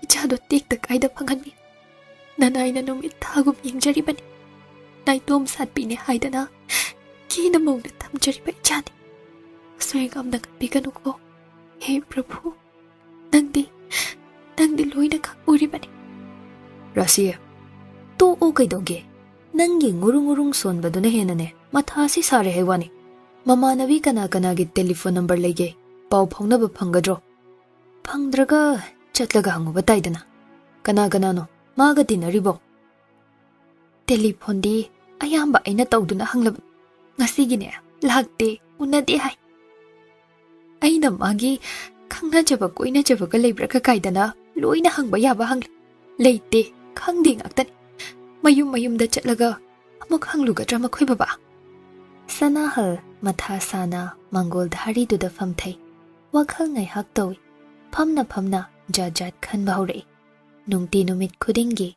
ꯏꯆꯥꯗꯣ ꯇꯦꯛꯇ ꯀꯥꯏꯗ ꯐꯪꯍꯟꯕꯤ꯫ ꯅꯅꯥꯏꯅ ꯅꯨꯃꯤꯠ ꯊꯥꯒꯨꯝ ꯌꯦꯡꯖꯔꯤꯕꯅꯤ꯫ ꯅꯥꯏꯇꯣꯝ ꯁꯥꯠꯄꯤꯅꯦ ꯍꯥꯏꯗꯅ ꯀꯦꯅ ꯃꯧꯅ ꯊꯝꯖꯔꯤꯕ ꯏꯆꯥꯅꯤ꯫ ꯑꯁꯣꯏ ꯑꯉꯥꯝꯅ ꯉꯥꯛꯄꯤꯒꯅꯨꯀꯣ꯫ ꯍꯦ ꯄ꯭ꯔꯚꯨ, ꯅꯪꯗꯤ, ꯅꯪꯗꯤ ꯂꯣꯏꯅ ꯈꯪ ꯎꯔꯤꯕꯅꯤ꯫ ꯔꯥꯁꯤ, ꯇꯣꯛꯑꯣ ꯀꯩꯗꯧꯒꯦ? ꯅꯪꯒꯤ ꯉꯨꯔꯨꯡ ꯉꯨꯔꯨꯡ ꯁꯣꯟꯕꯗꯨꯅ ꯍꯦꯟꯅꯅꯦ ꯃꯊꯥꯁꯤ ꯁꯥꯔꯦ ꯍꯥꯏ ꯋꯥꯅꯤ꯫ ꯃꯃꯥꯟꯅꯕꯤ ꯀꯅꯥ ꯀꯅꯥꯒꯤ ꯇꯦꯂꯤꯐꯣꯟ ꯅꯝꯕꯔ ꯂꯩꯒꯦ? ꯄꯥꯎ ꯐꯥꯎꯅꯕ ꯐꯪꯒꯗ꯭ꯔꯣ? ꯐꯪꯗ꯭ꯔꯒ ꯆꯠꯂꯒ ꯍꯪꯉꯨꯕ ꯇꯥꯏꯗꯅ꯫ ꯀꯅꯥ ꯀꯅꯥꯅꯣ ꯃꯥꯒ ꯇꯤꯟꯅꯔꯤꯕꯣ? ꯇꯦꯂꯤꯐꯣꯟꯗꯤ ꯑꯌꯥꯝꯕ ꯑꯩꯅ ꯇꯧꯗꯨꯅ ꯍꯪꯂꯕꯅꯤ꯫ ꯉꯁꯤꯒꯤꯅꯦ ꯂꯥꯛꯇꯦ, ꯎꯅꯗꯦ ꯍꯥꯏ꯫ ꯑꯩꯅ ꯃꯥꯒꯤ ꯈꯪꯅꯖꯕ ꯀꯣꯏꯅꯖꯕꯒ ꯂꯩꯕ꯭ꯔꯥꯒ ꯀꯥꯏꯗꯅ ꯂꯣꯏꯅ ꯍꯪꯕ ꯌꯥꯕ ꯍꯪꯂꯦ꯫ ꯂꯩꯇꯦ, ꯈꯪꯗꯦ ꯉꯥꯛꯇꯅꯤ꯫ ꯃꯌꯨꯝ ꯃꯌꯨꯝꯗ ꯆꯠꯂꯒ ꯑꯃꯨꯛ ꯍꯪꯂꯨꯒꯗ꯭ꯔꯥ ꯃꯈꯣꯏ ꯕꯕꯥ? ꯁꯅꯥꯍꯜ ꯃꯊꯥ ꯁꯥꯅ ꯃꯥꯡꯒꯣꯜ ꯙꯥꯔꯤꯗꯨꯗ ꯐꯝꯊꯩ꯫ ꯋꯥꯈꯜ ꯉꯥꯏꯍꯥꯛ ꯇꯧꯏ꯫ ꯐꯝꯅ ꯐꯝꯅ ꯖꯥꯠ ꯖꯥꯠ ꯈꯟꯕ ꯍꯧꯔꯛꯏ꯫ ꯅꯨꯡꯇꯤ ꯅꯨꯃꯤꯠ ꯈꯨꯗꯤꯡꯒꯤ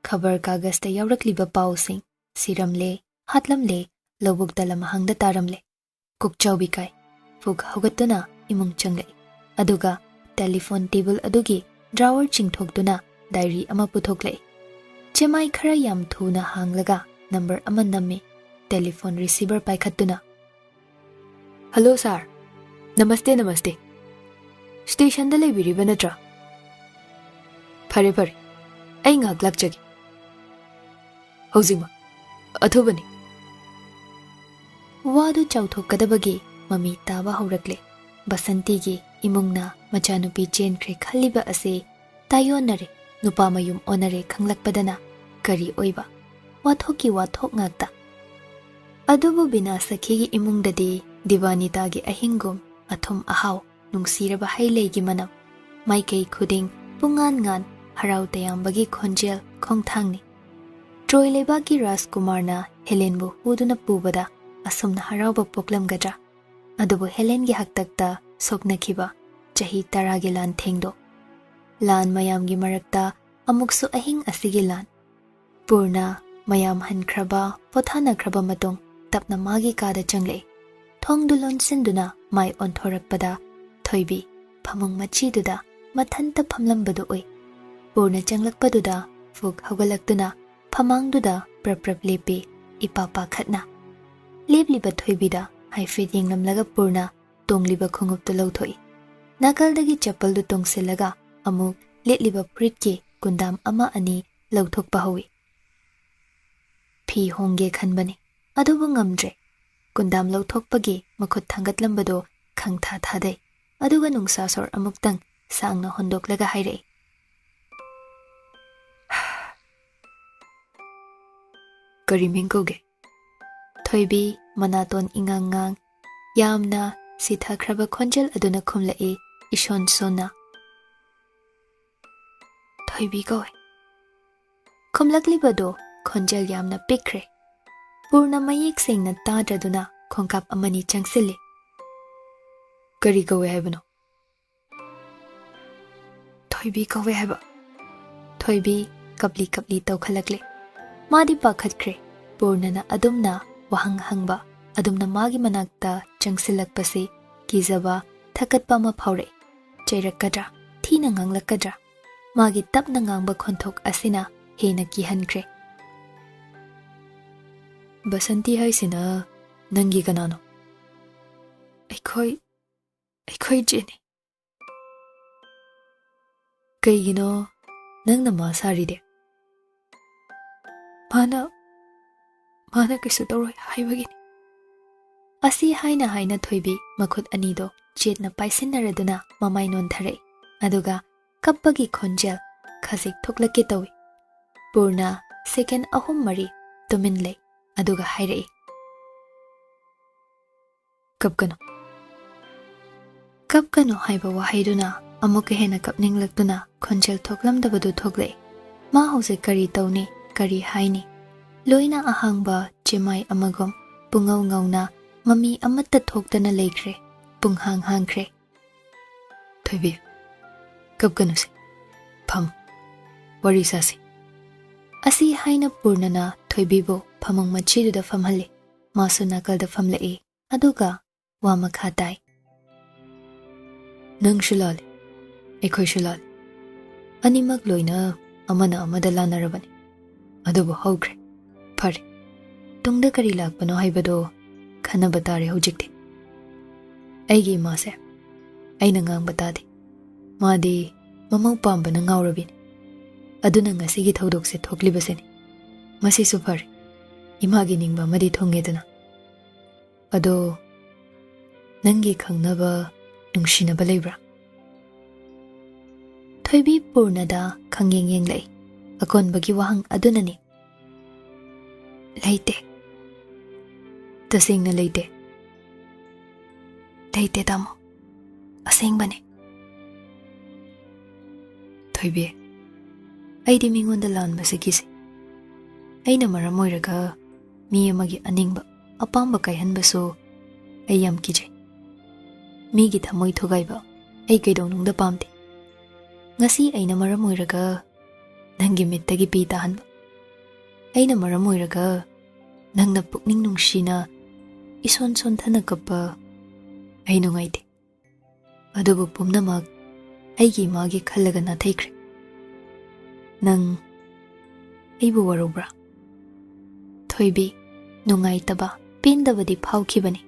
ꯈꯕꯔ ꯀꯥꯒꯖꯇ ꯌꯥꯎꯔꯛꯂꯤꯕ ꯄꯥꯎꯁꯤꯡ, ꯁꯤꯔꯝꯂꯦ, ꯍꯥꯠꯂꯝꯂꯦ, ꯂꯧꯕꯨꯛꯇ ꯂꯝꯍꯥꯡꯗ ꯇꯥꯔꯝꯂꯦ꯫ ꯀꯣꯛꯆꯥꯎꯕꯤ ꯀꯥꯏ꯫ ꯐꯨꯛ ꯍꯧꯒꯠꯇꯨꯅ ꯏꯃꯨꯡ ꯆꯪꯂꯛꯏ꯫ ꯑꯗꯨꯒ ꯇꯦꯂꯤꯐꯣꯟ ꯇꯦꯕꯜ ꯑꯗꯨꯒꯤ ꯗ꯭ꯔꯥꯋꯔ ꯆꯤꯡꯊꯣꯛꯇꯨꯅ ꯗꯥꯏꯔꯤ ꯑꯃ ꯄꯨꯊꯣꯛꯂꯛꯏ꯫ ꯆꯦꯃꯥꯏ ꯈꯔ ꯌꯥꯝ ꯊꯨꯅ ꯍꯥꯡꯂꯒ ꯅꯝꯕꯔ ꯑꯃ ꯅꯝꯃꯤ꯫ ꯇꯦꯂꯤꯐꯣꯟ ꯔꯤꯁꯤꯚꯔ ꯄꯥꯏꯈꯠꯇꯨꯅ, "ꯍꯜꯂꯣ ꯁꯥꯔ꯫ ꯅꯃꯁꯇꯦ, ꯅꯃꯁꯇꯦ꯫ ꯁ꯭ꯇꯦꯁꯟꯗ ꯂꯩꯕꯤꯔꯤꯕ ꯅꯠꯇ꯭ꯔꯥ? ꯐꯔꯦ, ꯐꯔꯦ꯫ ꯑꯩ ꯉꯥꯏꯍꯥꯛ ꯂꯥꯛꯆꯒꯦ꯫ ꯍꯧꯖꯤꯛꯃꯛ꯫ ꯑꯊꯨꯕꯅꯤ꯫" ꯋꯥꯗꯨ ꯆꯥꯎꯊꯣꯛꯀꯗꯕꯒꯤ ꯃꯃꯤ ꯇꯥꯕ ꯍꯧꯔꯛꯂꯦ꯫ ꯕꯁꯟꯇꯤꯒꯤ ꯏꯃꯨꯡꯅ ꯃꯆꯥꯅꯨꯄꯤ ꯆꯦꯟꯈ꯭ꯔꯦ ꯈꯜꯂꯤꯕ ꯑꯁꯤ ꯇꯥꯏꯌꯣꯟꯅꯔꯦ, ꯅꯨꯄꯥ ꯃꯌꯨꯝ ꯑꯣꯟꯅꯔꯦ ꯈꯪꯂꯛꯄꯗꯅ ꯀꯔꯤ ꯑꯣꯏꯕ? ꯋꯥꯊꯣꯛꯀꯤ ꯋꯥꯊꯣꯛ ꯉꯥꯛꯇ꯫ ꯑꯗꯨꯕꯨ ꯕꯤꯅꯥ ꯁꯈꯤꯒꯤ ꯏꯃꯨꯡꯗꯗꯤ ꯗꯤꯕꯥꯅꯤꯇꯥꯒꯤ ꯑꯍꯤꯡꯒꯨꯝ ꯑꯊꯨꯝ ꯑꯍꯥꯎ, ꯅꯨꯡꯁꯤꯔꯕ ꯍꯩ ꯂꯩꯒꯤ ꯃꯅꯝ, ꯃꯥꯏꯀꯩ ꯈꯨꯗꯤꯡ ꯄꯨꯡꯉꯥꯟ ꯉꯥꯟ ꯍꯔꯥꯎ ꯇꯌꯥꯝꯕꯒꯤ ꯈꯣꯟꯖꯦꯜ ꯈꯣꯡꯊꯥꯡꯅꯤ꯫ ꯇ꯭ꯔꯣꯏ ꯂꯩꯕꯥꯛꯀꯤ ꯔꯥꯖꯀꯨꯃꯥꯔꯅ ꯍꯦꯂꯦꯟꯕꯨ ꯍꯨꯗꯨꯅ ꯄꯨꯕꯗ ꯑꯁꯨꯝꯅ ꯍꯔꯥꯎꯕ ꯄꯣꯛꯂꯝꯒꯗ꯭ꯔꯥ? ꯑꯗꯨꯕꯨ ꯍꯦꯂꯦꯟꯒꯤ ꯍꯥꯛꯇꯛꯇ ꯁꯣꯛꯅꯈꯤꯕ ꯆꯍꯤ ꯇꯔꯥꯒꯤ ꯂꯥꯟꯊꯦꯡꯗꯣ꯫ ꯂꯥꯟ ꯃꯌꯥꯝꯒꯤ ꯃꯔꯛꯇ ꯑꯃꯨꯛꯁꯨ ꯑꯍꯤꯡ ꯑꯁꯤꯒꯤ ꯂꯥꯟ꯫ ꯄꯨꯔꯅ ꯃꯌꯥꯝ ꯍꯟꯈ꯭ꯔꯕ, ꯄꯣꯊꯥꯅꯈ꯭ꯔꯕ ꯃꯇꯨꯡ ꯇꯞꯅ ꯃꯥꯒꯤ ꯀꯥꯗ ꯆꯪꯂꯛꯏ꯫ ꯊꯣꯡꯗꯨ ꯂꯣꯟꯁꯤꯟꯗꯨꯅ ꯃꯥꯏ ꯑꯣꯟꯊꯣꯔꯛꯄꯗ ꯊꯣꯏꯕꯤ ꯐꯃꯨꯡ ꯃꯆꯤꯗꯨꯗ ꯃꯊꯟꯇ ꯐꯝꯂꯝꯕꯗꯨ ꯎꯏ꯫ ꯄꯨꯔꯅ ꯆꯪꯂꯛꯄꯗꯨꯗ ꯐꯨꯛ ꯍꯧꯒꯠꯂꯛꯇꯨꯅ ꯐꯃꯥꯡꯗꯨꯗ ꯄ꯭ꯔꯞ ꯄ꯭ꯔꯞ ꯂꯦꯞꯄꯤ, ꯏꯄꯥ ꯄꯥꯈꯠꯅ꯫ ꯂꯦꯞꯂꯤꯕ ꯊꯣꯏꯕꯤꯗ ꯍꯥꯏꯐꯦꯠ ꯌꯦꯡꯂꯝꯂꯒ ꯄꯨꯔꯅ ꯇꯣꯡꯂꯤꯕ ꯈꯣꯡꯎꯞꯇꯨ ꯂꯧꯊꯣꯛꯏ꯫ ꯅꯥꯀꯜꯗꯒꯤ ꯆꯄꯜꯗꯨ ꯇꯣꯡꯁꯤꯜꯂꯒ ꯑꯃꯨꯛ ꯂꯤꯠꯂꯤꯕ ꯐꯨꯔꯤꯠꯀꯤ ꯀꯨꯟꯗꯥꯝ ꯑꯃ ꯑꯅꯤ ꯂꯧꯊꯣꯛꯄ ꯍꯧꯏ꯫ ꯐꯤ ꯍꯣꯡꯒꯦ ꯈꯟꯕꯅꯤ, ꯑꯗꯨꯕꯨ ꯉꯝꯗ꯭ꯔꯦ꯫ ꯀꯨꯟꯗꯥꯝ ꯂꯧꯊꯣꯛꯄꯒꯤ ꯃꯈꯨꯠ ꯊꯥꯡꯒꯠꯂꯝꯕꯗꯨ ꯈꯪꯊꯥ ꯊꯥꯗꯩ, ꯑꯗꯨꯒ ꯅꯨꯡꯁꯥ ꯁꯣꯔ ꯑꯃꯨꯛꯇꯪ ꯁꯥꯡꯅ ꯍꯣꯟꯗꯣꯛꯂꯒ ꯍꯥꯏꯔꯛꯏ, "ꯀꯔꯤ ꯃꯤꯡ ꯀꯧꯒꯦ?" ꯊꯣꯏꯕꯤ ꯃꯅꯥꯇꯣꯟ ꯏꯉꯥꯡ ꯉꯥꯡ, ꯌꯥꯝꯅ ꯁꯤꯊꯈ꯭ꯔꯕ ꯈꯣꯟꯖꯦꯜ ꯑꯗꯨꯅ ꯈꯨꯝꯂꯛꯏ, ꯏꯁꯣꯟ ꯁꯣꯟꯅ, "ꯊꯣꯏꯕꯤ ꯀꯧꯏ"꯫ ꯈꯨꯝꯂꯛꯂꯤꯕꯗꯨ ꯈꯣꯟꯖꯦꯜ ꯌꯥꯝꯅ ꯄꯤꯛꯈ꯭ꯔꯦ꯫ ꯄꯨꯔꯅ ꯃꯌꯦꯛ ꯁꯦꯡꯅ ꯇꯥꯗ꯭ꯔꯗꯨꯅ ꯈꯣꯡꯀꯥꯞ ꯑꯃꯅꯤ ꯆꯪꯁꯤꯜꯂꯤ꯫ "ꯀꯔꯤ ꯀꯧꯏ ꯍꯥꯏꯕꯅꯣ?" "ꯊꯣꯏꯕꯤ ꯀꯧꯏ ꯍꯥꯏꯕ"꯫ ꯊꯣꯏꯕꯤ ꯀꯞꯂꯤ ꯀꯞꯂꯤ ꯇꯧꯈꯠꯂꯛꯂꯦ꯫ ꯃꯥꯗꯤ ꯄꯥꯈꯠꯈ꯭ꯔꯦ꯫ ꯄꯨꯔꯅꯅ ꯑꯗꯨꯝꯅ ꯋꯥꯍꯪ ꯍꯪꯕ, ꯑꯗꯨꯝꯅ ꯃꯥꯒꯤ ꯃꯅꯥꯛꯇ ꯆꯪꯁꯤꯜꯂꯛꯄꯁꯤ ꯀꯤꯖꯕ, ꯊꯀꯠꯄ ꯑꯃ ꯐꯥꯎꯔꯛꯏ꯫ ꯆꯩꯔꯛꯀꯗ꯭ꯔꯥ, ꯊꯤꯅ ꯉꯥꯡꯂꯛꯀꯗ꯭ꯔꯥ? ꯃꯥꯒꯤ ꯇꯞꯅ ꯉꯥꯡꯕ ꯈꯣꯟꯊꯣꯛ ꯑꯁꯤꯅ ꯍꯦꯟꯅ ꯀꯤꯍꯟꯈ꯭ꯔꯦ꯫ "ꯕꯁꯟꯇꯤ ꯍꯥꯏꯁꯤꯅ ꯅꯪꯒꯤ ꯀꯅꯥꯅꯣ?" "ꯑꯩꯈꯣꯏ, ꯑꯩꯈꯣꯏ ꯏꯆꯦꯅꯤ"꯫ "ꯀꯩꯒꯤꯅꯣ ꯅꯪꯅ ꯃꯥ ꯁꯥꯔꯤꯗꯤ?" "ꯃꯥꯅ, ꯃꯥꯅ ꯀꯩꯁꯨ ꯇꯧꯔꯣꯏ ꯍꯥꯏꯕꯒꯤꯅꯤ"꯫ ꯑꯁꯤ ꯍꯥꯏꯅ ꯍꯥꯏꯅ ꯊꯣꯏꯕꯤ ꯃꯈꯨꯠ ꯑꯅꯤꯗꯣ ꯆꯦꯠꯅ ꯄꯥꯏꯁꯤꯟꯅꯔꯗꯨꯅ ꯃꯃꯥꯏ ꯅꯣꯟꯊꯔꯛꯏ, ꯑꯗꯨꯒ ꯀꯞꯄꯒꯤ ꯈꯣꯟꯖꯦꯜ ꯈꯖꯤꯛ ꯊꯣꯛꯂꯛꯀꯦ ꯇꯧꯏ꯫ ꯄꯨꯔꯅ ꯁꯦꯀꯦꯟ ꯑꯍꯨꯝ ꯃꯔꯤ ꯇꯨꯃꯤꯟ ꯂꯩ, ꯑꯗꯨꯒ ꯍꯥꯏꯔꯛꯏ, "ꯀꯞꯀꯅꯨ"꯫ "ꯀꯞꯀꯅꯨ" ꯍꯥꯏꯕ ꯋꯥꯍꯩꯗꯨꯅ ꯑꯃꯨꯛꯀ ꯍꯦꯟꯅ ꯀꯞꯅꯤꯡꯂꯛꯇꯨꯅ ꯈꯣꯟꯖꯦꯜ ꯊꯣꯛꯂꯝꯗꯕꯗꯨ ꯊꯣꯛꯂꯛꯏ꯫ ꯃꯥ ꯍꯧꯖꯤꯛ ꯀꯔꯤ ꯇꯧꯅꯤ? ꯀꯔꯤ ꯍꯥꯏꯅꯤ? ꯂꯣꯏꯅ ꯑꯍꯥꯡꯕ ꯆꯦꯃꯥꯏ ꯑꯃꯒꯨꯝ ꯄꯨꯡꯉꯧ ꯉꯧꯅ ꯃꯃꯤ ꯑꯃꯠꯇ ꯊꯣꯛꯇꯅ ꯂꯩꯈ꯭ꯔꯦ꯫ ꯄꯨꯡꯍꯥꯡ ꯍꯥꯡꯈ꯭ꯔꯦ꯫ "ꯊꯣꯏꯕꯤ, ꯀꯞꯀꯅꯨꯁꯦ꯫ ꯐꯝ, ꯋꯥꯔꯤ ꯁꯥꯁꯤ꯫" ꯑꯁꯤ ꯍꯥꯏꯅ ꯄꯨꯔꯅꯅ ꯊꯣꯏꯕꯤꯕꯨ ꯐꯃꯨꯡ ꯃꯆꯤꯗꯨꯗ ꯐꯝꯍꯜꯂꯤ꯫ ꯃꯥꯁꯨ ꯅꯥꯀꯜꯗ ꯐꯝꯂꯛꯏ꯫ ꯑꯗꯨꯒ ꯋꯥ ꯃꯈꯥ ꯇꯥꯏ꯫ "ꯅꯪꯁꯨ ꯂꯥꯜꯂꯤ, ꯑꯩꯈꯣꯏꯁꯨ ꯂꯥꯜꯂꯤ꯫ ꯑꯅꯤꯃꯛ ꯂꯣꯏꯅ ꯑꯃꯅ ꯑꯃꯗ ꯂꯥꯟꯅꯔꯕꯅꯤ꯫ ꯑꯗꯨꯕꯨ ꯍꯧꯈ꯭ꯔꯦ꯫ ꯐꯔꯦ꯫ ꯇꯨꯡꯗ ꯀꯔꯤ ꯂꯥꯛꯄꯅꯣ ꯍꯥꯏꯕꯗꯣ ꯈꯟꯅꯕ ꯇꯥꯔꯦ ꯍꯧꯖꯤꯛꯇꯤ꯫ ꯑꯩꯒꯤ ꯏꯃꯥꯁꯦ ꯑꯩꯅ ꯉꯥꯡꯕ ꯇꯥꯗꯦ꯫ ꯃꯥꯗꯤ ꯃꯃꯧ ꯄꯥꯝꯕꯅ ꯉꯥꯎꯔꯕꯤꯅꯤ꯫ ꯑꯗꯨꯅ ꯉꯁꯤꯒꯤ ꯊꯧꯗꯣꯛꯁꯦ ꯊꯣꯛꯂꯤꯕꯁꯤꯅꯤ꯫ ꯃꯁꯤꯁꯨ ꯐꯔꯦ꯫ ꯏꯃꯥꯒꯤ ꯅꯤꯡꯕ ꯑꯃꯗꯤ ꯊꯨꯡꯉꯦꯗꯅ꯫ ꯑꯗꯣ ꯅꯪꯒꯤ ꯈꯪꯅꯕ, ꯅꯨꯡꯁꯤꯅꯕ ꯂꯩꯕ꯭ꯔꯥ?" ꯊꯣꯏꯕꯤ ꯄꯨꯔꯅꯗ ꯈꯪꯌꯦꯡ ꯌꯦꯡꯂꯛꯏ꯫ ꯑꯀꯣꯟꯕꯒꯤ ꯋꯥꯍꯪ ꯑꯗꯨꯅꯅꯤ꯫ "ꯂꯩꯇꯦ꯫ ꯇꯁꯦꯡꯅ ꯂꯩꯇꯦ꯫" "ꯂꯩꯇꯦ, ꯇꯥꯃꯣ꯫ ꯑꯁꯦꯡꯕꯅꯦ꯫" "ꯊꯣꯏꯕꯤ, ꯑꯩꯗꯤ ꯃꯤꯉꯣꯟꯗ ꯂꯥꯟꯕꯁꯦ ꯀꯤꯖꯩ꯫ ꯑꯩꯅ ꯃꯔꯝ ꯑꯣꯏꯔꯒ ꯃꯤ ꯑꯃꯒꯤ ꯑꯅꯤꯡꯕ, ꯑꯄꯥꯝꯕ ꯀꯥꯏꯍꯟꯕꯁꯨ ꯑꯩ ꯌꯥꯝ ꯀꯤꯖꯩ꯫ ꯃꯤꯒꯤ ꯊꯃꯣꯏ ꯊꯨꯒꯥꯏꯕ ꯑꯩ ꯀꯩꯗꯧꯅꯨꯡꯗ ꯄꯥꯝꯗꯦ꯫ ꯉꯁꯤ ꯑꯩꯅ ꯃꯔꯝ ꯑꯣꯏꯔꯒ ꯅꯪꯒꯤ ꯃꯤꯠꯇꯒꯤ ꯄꯤ ꯇꯥꯍꯟꯕ, ꯑꯩꯅ ꯃꯔꯝ ꯑꯣꯏꯔꯒ ꯅꯪꯅ ꯄꯨꯛꯅꯤꯡ ꯅꯨꯡꯁꯤꯅ ꯏꯁꯣꯟ ꯁꯣꯟꯊꯅ ꯀꯞꯄ ꯑꯩ ꯅꯨꯡꯉꯥꯏꯇꯦ꯫ ꯑꯗꯨꯕꯨ ꯄꯨꯝꯅꯃꯛ ꯑꯩꯒꯤ ꯏꯃꯥꯒꯤ ꯈꯜꯂꯒ ꯅꯥꯊꯩꯈ꯭ꯔꯦ꯫ ꯅꯪ ꯑꯩꯕꯨ ꯋꯥꯔꯧꯕ꯭ꯔꯥ?" ꯊꯣꯏꯕꯤ, ꯅꯨꯡꯉꯥꯏꯇꯕ, ꯄꯦꯟꯗꯕꯗꯤ ꯐꯥꯎꯈꯤꯕꯅꯤ꯫